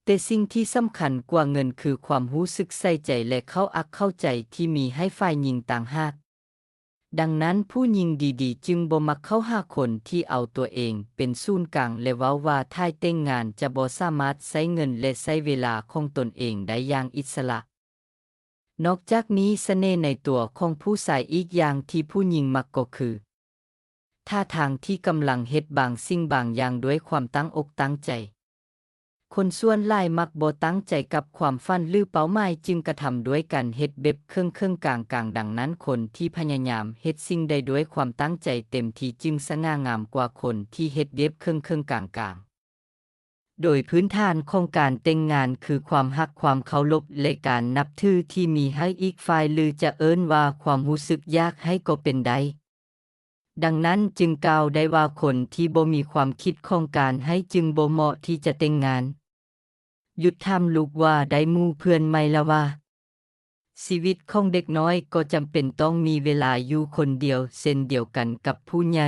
ແຕ່ສິ່ງທີ່ສຳຄັນກວ່າເງິນຄືຄວາມຮູ້ສຶກໃສ່ໃຈ ແລະ ເຂົ້າອົກເຂົ້າໃຈທີ່ມີໃຫ້ຝ່າຍຍິງຕ່າງຫາກ. ດັ່ງນັ້ນ, ຜູ້ຍິງດີໆຈຶ່ງບໍ່ມັກເຂົ້າຫາຄົນທີ່ເອົາຕົວເອງເປັນສູນກາງ ແລະ ເວົ້າວ່າຖ້າແຕ່ງງານຈະບໍ່ສາມາດໃຊ້ເງິນ ແລະ ໃຊ້ເວລາຂອງຕົນເອງໄດ້ຢ່າງອິດສະຫຼະ. ນອກຈາກນີ້, ສະເໜ່ໃນຕົວຂອງຜູ້ຊາຍອີກຢ່າງທີ່ຜູ້ຍິງມັກກໍຄື ທ່າທາງທີ່ກຳລັງເຮັດບາງສິ່ງບາງຢ່າງດ້ວຍຄວາມຕັ້ງອົກຕັ້ງໃຈ. ຄົນສ່ວນຫຼາຍມັກບໍ່ຕັ້ງໃຈກັບຄວາມຝັນ ຫຼື ເປົ້າໝາຍ, ຈຶ່ງກະທຳດ້ວຍການເຮັດແບບເຄິ່ງໆກາງໆ. ດັ່ງນັ້ນ, ຄົນທີ່ພະຍາຍາມເຮັດສິ່ງໃດດ້ວຍຄວາມຕັ້ງໃຈເຕັມທີ່ ຈຶ່ງສະຫງ່າງາມກວ່າຄົນທີ່ເຮັດແບບເຄິ່ງໆກາງໆ. ໂດຍພື້ນຖານຂອງການແຕ່ງງານຄືຄວາມຮັກ, ຄວາມເຄົາລົບ ແລະ ການນັບຖືທີ່ມີໃຫ້ອີກຝ່າຍ, ຫຼື ຈະເອີ້ນວ່າຄວາມຮູ້ສຶກຢາກໃຫ້ກໍເປັນໄດ້. ດັ່ງນັ້ນຈຶ່ງກ່າວໄດ້ວ່າຄົນທີ່ບໍ່ມີຄວາມຄິດຂອງການໃຫ້ຈຶ່ງບໍ່ເໝາະທີ່ຈະແຕ່ງງານ. ຢຸດຖາມລູກວ່າໄດ້ໝູ່ເພື່ອນໃໝ່ແລ້ວຫວາ? ຊີວິດຂອງເດັກນ້ອຍກໍຈຳເປັນຕ້ອງມີເວລາຢູ່ຄົນດຽວເຊັ່ນດຽວກັນກັບຜູ້ໃຫຍ່.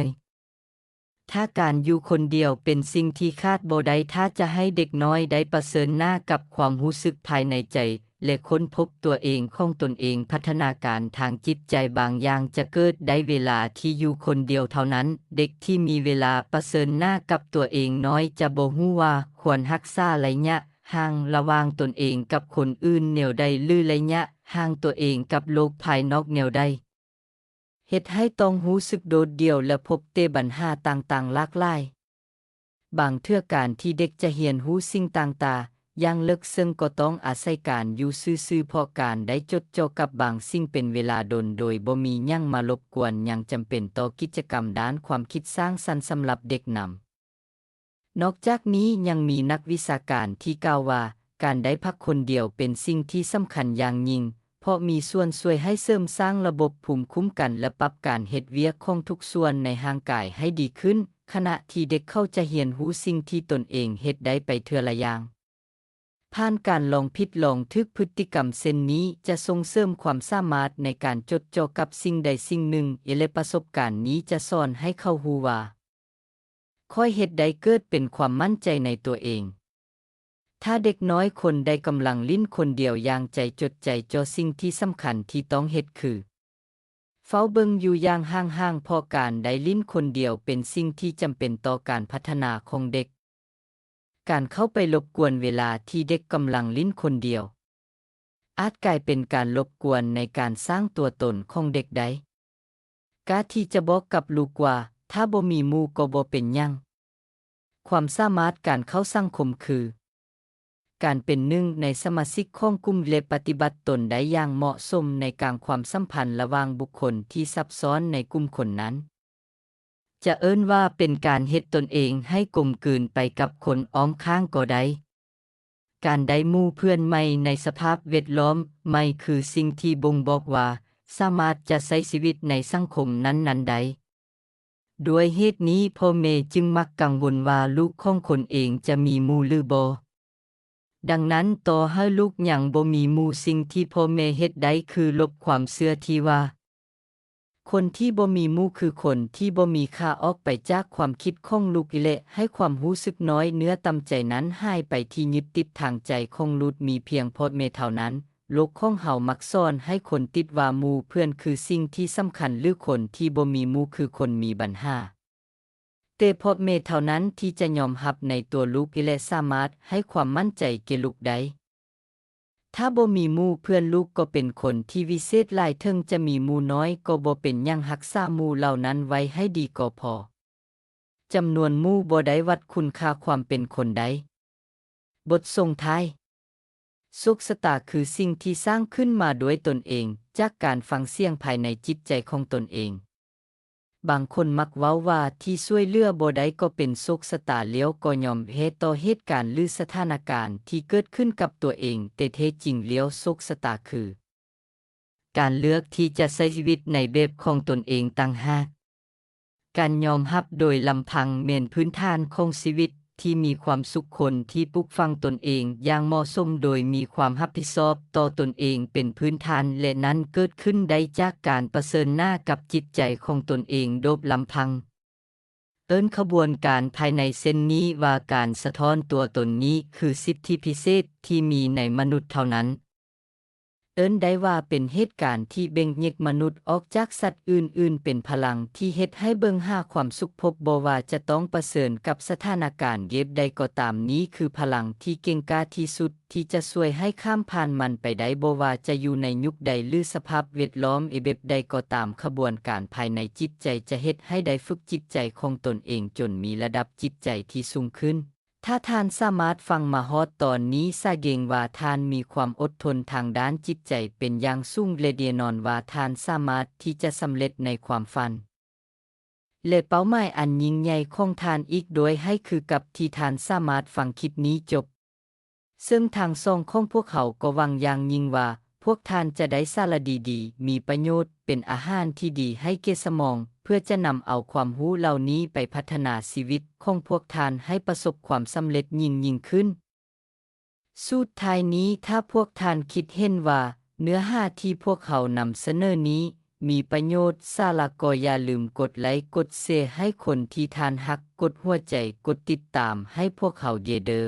ຖ້າການຢູ່ຄົນດຽວເປັນສິ່ງທີ່ຂາດບໍ່ໄດ້, ຖ້າຈະໃຫ້ເດັກນ້ອຍໄດ້ປະເຊີນໜ້າກັບຄວາມຮູ້ສຶກພາຍໃນໃຈ ແລະ ຄົ້ນພົບຕົວເອງຂອງຕົນເອງ, ພັດທະນາການທາງຈິດໃຈບາງຢ່າງຈະເກີດໄດ້ເວລາທີ່ຢູ່ຄົນດຽວເທົ່ານັ້ນ. ເດັກທີ່ມີເວລາປະເຊີນໜ້າກັບຕົວເອງນ້ອຍຈະບໍ່ຮູ້ວ່າຄວນຮັກສາໄລຍະຫ່າງລະຫວ່າງຕົນເອງກັບຄົນອື່ນແນວໃດ ຫຼື ໄລຍະຫ່າງຕົວເອງກັບໂລກພາຍນອກແນວໃດ. ເຮັດໃຫ້ຕ້ອງຮູ້ສຶກໂດດດ່ຽວ ແລະ ພົບແຕ່ບັນຫາຕ່າງໆຫຼາກຫຼາຍ. ບາງເທື່ອການທີ່ເດັກຈະຮຽນຮູ້ສິ່ງຕ່າງໆ ຢ່າງເລິກເຊິ່ງກໍຕ້ອງອາໄສການຢູ່ຊື່ໆ ເພາະການໄດ້ຈົດເຈາະກັບບາງສິ່ງເປັນເວລາດົນໂດຍບໍ່ມີຫຍັງມາລົບກວນ ຍັງຈຳເປັນຕໍ່ກິດຈະກຳດ້ານຄວາມຄິດສ້າງສັນສຳລັບເດັກນຳ. ນອກຈາກນີ້ຍັງມີນັກວິຊາການທີ່ກ່າວວ່າ ການໄດ້ພັກຄົນດຽວເປັນສິ່ງທີ່ສຳຄັນຢ່າງຍິ່ງ ເພາະມີສ່ວນຊ່ວຍໃຫ້ເສີມສ້າງລະບົບພູມຄຸ້ມກັນ ແລະ ປັບການເຮັດວຽກຂອງທຸກສ່ວນໃນຮ່າງກາຍໃຫ້ດີຂຶ້ນ, ຂະນະທີ່ເດັກເຂົາຈະຮຽນຮູ້ສິ່ງທີ່ຕົນເອງເຮັດໄດ້ໄປເທື່ອລະຢ່າງ. ຜ່ານການລອງຜິດລອງຖືກ, ພຶດຕິກຳເຊັ່ນນີ້ຈະສົ່ງເສີມຄວາມສາມາດໃນການຈົດເຈາະກັບສິ່ງໃດສິ່ງໜຶ່ງ, ແລະ ປະສົບການນີ້ຈະສອນໃຫ້ເຂົາຮູ້ວ່າ ຂ້ອຍເຮັດໄດ້, ເກີດເປັນຄວາມໝັ້ນໃຈໃນຕົວເອງ. ຖ້າເດັກນ້ອຍຄົນໃດກຳລັງຫຼິ້ນຄົນດຽວຢ່າງໃຈຈົດໃຈຈໍ່, ສິ່ງທີ່ສຳຄັນທີ່ຕ້ອງເຮັດຄື ເຝົ້າເບິ່ງຢູ່ຢ່າງຫ່າງໆ ເພາະການໄດ້ຫຼິ້ນຄົນດຽວເປັນສິ່ງທີ່ຈຳເປັນຕໍ່ການພັດທະນາຂອງເດັກ. ການເຂົ້າໄປລົບກວນເວລາທີ່ເດັກກຳລັງຫຼິ້ນຄົນດຽວ ອາດກາຍເປັນການລົບກວນໃນການສ້າງຕົວຕົນຂອງເດັກໄດ້. ກາທີ່ຈະບອກກັບລູກວ່າ ຖ້າບໍ່ມີໝູ່ກໍບໍ່ເປັນຫຍັງ. ຄວາມສາມາດການເຂົ້າສັງຄົມຄື ການເປັນໜຶ່ງໃນສະມາຊິກຂອງກຸ່ມ ແລະ ປະຕິບັດຕົນໄດ້ຢ່າງເໝາະສົມໃນກາງຄວາມສຳພັນລະຫວ່າງບຸກຄົນທີ່ຊັບຊ້ອນໃນກຸ່ມຄົນນັ້ນ. ຈະເອີ້ນວ່າເປັນການເຮັດຕົນເອງໃຫ້ກົມກືນໄປກັບຄົນອ້ອມຂ້າງກໍໄດ້. ການໄດ້ໝູ່ເພື່ອນໃໝ່ໃນສະພາບແວດລ້ອມໃໝ່ຄືສິ່ງທີ່ບົ່ງບອກວ່າສາມາດຈະໃຊ້ຊີວິດໃນສັງຄົມນັ້ນໆໄດ້. ດ້ວຍເຫດນີ້ ພໍ່ແມ່ຈຶ່ງມັກກັງວົນວ່າລູກຂອງຕົນເອງຈະມີໝູ່ຫຼືບໍ່. ດັ່ງນັ້ນ ຕໍ່ໃຫ້ລູກຍັງບໍ່ມີໝູ່, ສິ່ງທີ່ພໍ່ແມ່ເຮັດໄດ້ຄືລົບຄວາມເຊື່ອທີ່ວ່າ ຄົນທີ່ບໍ່ມີໝູ່ຄືຄົນທີ່ບໍ່ມີຄ່າອອກໄປຈາກຄວາມຄິດຂອງລູກ ແລະ ໃຫ້ຄວາມຮູ້ສຶກນ້ອຍເນື້ອຕ່ຳໃຈນັ້ນຫາຍໄປທີ່ຍຶດຕິດທາງໃຈຂອງລູກ. ມີພຽງພໍ່ແມ່ເທົ່ານັ້ນ, ໂລກຂອງເຮົາມັກສອນໃຫ້ຄົນຕິດວ່າໝູ່ເພື່ອນຄືສິ່ງທີ່ສຳຄັນ ຫຼື ຄົນທີ່ບໍ່ມີໝູ່ຄືຄົນມີບັນຫາ. ແຕ່ພໍ່ແມ່ເທົ່ານັ້ນທີ່ຈະຍອມຮັບໃນຕົວລູກ ແລະ ສາມາດໃຫ້ຄວາມໝັ້ນໃຈແກ່ລູກໄດ້. ຖ້າບໍ່ມີໝູ່ເພື່ອນ, ລູກກໍເປັນຄົນທີ່ວິເສດຫຼາຍ, ເຖິງຈະມີໝູ່ນ້ອຍກໍບໍ່ເປັນຫຍັງ, ຮັກສາໝູ່ເຫຼົ່ານັ້ນໄວ້ໃຫ້ດີກໍພໍ. ຈຳນວນໝູ່ບໍ່ໄດ້ວັດຄຸນຄ່າຄວາມເປັນຄົນໄດ້. ບົດສົ່ງທ້າຍ. ໂຊກຊະຕາຄືສິ່ງທີ່ສ້າງຂຶ້ນມາດ້ວຍຕົນເອງ, ຈາກການຟັງສຽງພາຍໃນຈິດໃຈຂອງຕົນເອງ. ບາງຄົນມັກເວົ້າວ່າທີ່ຊ່ວຍເຫຼືອບໍ່ໄດ້ກໍເປັນໂຊກຊະຕາ, ແລ້ວກໍຍອມແພ້ຕໍ່ເຫດການ ຫຼື ສະຖານະການທີ່ເກີດຂຶ້ນກັບຕົວເອງ, ແຕ່ແທ້ຈິງແລ້ວໂຊກຊະຕາຄື ການເລືອກທີ່ຈະໃຊ້ຊີວິດໃນແບບຂອງຕົນເອງຕ່າງຫາກ. ການຍອມຮັບໂດຍລຳພັງແມ່ນພື້ນຖານຂອງຊີວິດທີ່ມີຄວາມສຸກ, ຄົນທີ່ປຸກຝັງຕົນເອງຢ່າງເໝາະສົມໂດຍມີຄວາມຮັບຜິດຊອບຕໍ່ຕົນເອງເປັນພື້ນຖານ, ແລະ ນັ້ນເກີດຂຶ້ນໄດ້ຈາກການປະເຊີນໜ້າກັບຈິດໃຈຂອງຕົນເອງໂດຍລຳພັງ. ເອີ້ນຂະບວນການພາຍໃນເຊັ່ນນີ້ວ່າການສະທ້ອນຕົວຕົນ, ນີ້ຄືສິດທິພິເສດທີ່ມີໃນມະນຸດເທົ່ານັ້ນ. ເອີ້ນໄດ້ວ່າເປັນເຫດການທີ່ແບ່ງແຍກມະນຸດອອກຈາກສັດອື່ນໆ, ເປັນພະລັງທີ່ເຮັດໃຫ້ເບິ່ງຫາຄວາມສຸກພົບ, ບໍ່ວ່າຈະຕ້ອງປະເຊີນກັບສະຖານະການແບບໃດກໍຕາມ, ນີ້ຄືພະລັງທີ່ເກັ່ງກ້າທີ່ສຸດທີ່ຈະຊ່ວຍໃຫ້ຂ້າມຜ່ານມັນໄປໄດ້, ບໍ່ວ່າຈະຢູ່ໃນຍຸກໃດ ຫຼື ສະພາບແວດລ້ອມແບບໃດກໍຕາມ. ຂະບວນການພາຍໃນຈິດໃຈຈະເຮັດໃຫ້ໄດ້ຝຶກຈິດໃຈຂອງຕົນເອງຈົນມີລະດັບຈິດໃຈທີ່ສູງຂຶ້ນ. ຖ້າທ່ານສາມາດຟັງມາຮອດຕອນນີ້, ສະແດງວ່າທ່ານມີຄວາມອົດທົນທາງດ້ານຈິດໃຈເປັນຢ່າງສູງ, ແລະ ແນ່ນອນວ່າທ່ານສາມາດທີ່ຈະສຳເລັດໃນຄວາມຝັນ ແລະ ເປົ້າໝາຍອັນຍິ່ງໃຫຍ່ຂອງທ່ານອີກດ້ວຍ, ໃຫ້ຄືກັບທີ່ທ່ານສາມາດຟັງຄລິບນີ້ຈົບ. ເຊິ່ງທັງສອງຂອງພວກເຮົາກໍຫວັງຢ່າງຍິ່ງວ່າ ພວກທ່ານຈະໄດ້ສາລະດີໆ, ມີປະໂຫຍດ, ເປັນອາຫານທີ່ດີໃຫ້ແກ່ສະໝອງ, ເພື່ອຈະນຳເອົາຄວາມຮູ້ເຫຼົ່ານີ້ໄປພັດທະນາຊີວິດຂອງພວກທ່ານໃຫ້ປະສົບຄວາມສຳເລັດຍິ່ງໆຂຶ້ນ. ສຸດທ້າຍນີ້, ຖ້າພວກທ່ານຄິດເຫັນວ່າເນື້ອຫາທີ່ພວກເຮົານຳສະເໜີນີ້ມີປະໂຫຍດ, ສາລະ, ກໍຢ່າລືມກົດໄລ, ກົດແຊໃຫ້ຄົນທີ່ທ່ານຮັກ, ກົດຫົວໃຈ, ກົດຕິດຕາມໃຫ້ພວກເຮົາເດີ.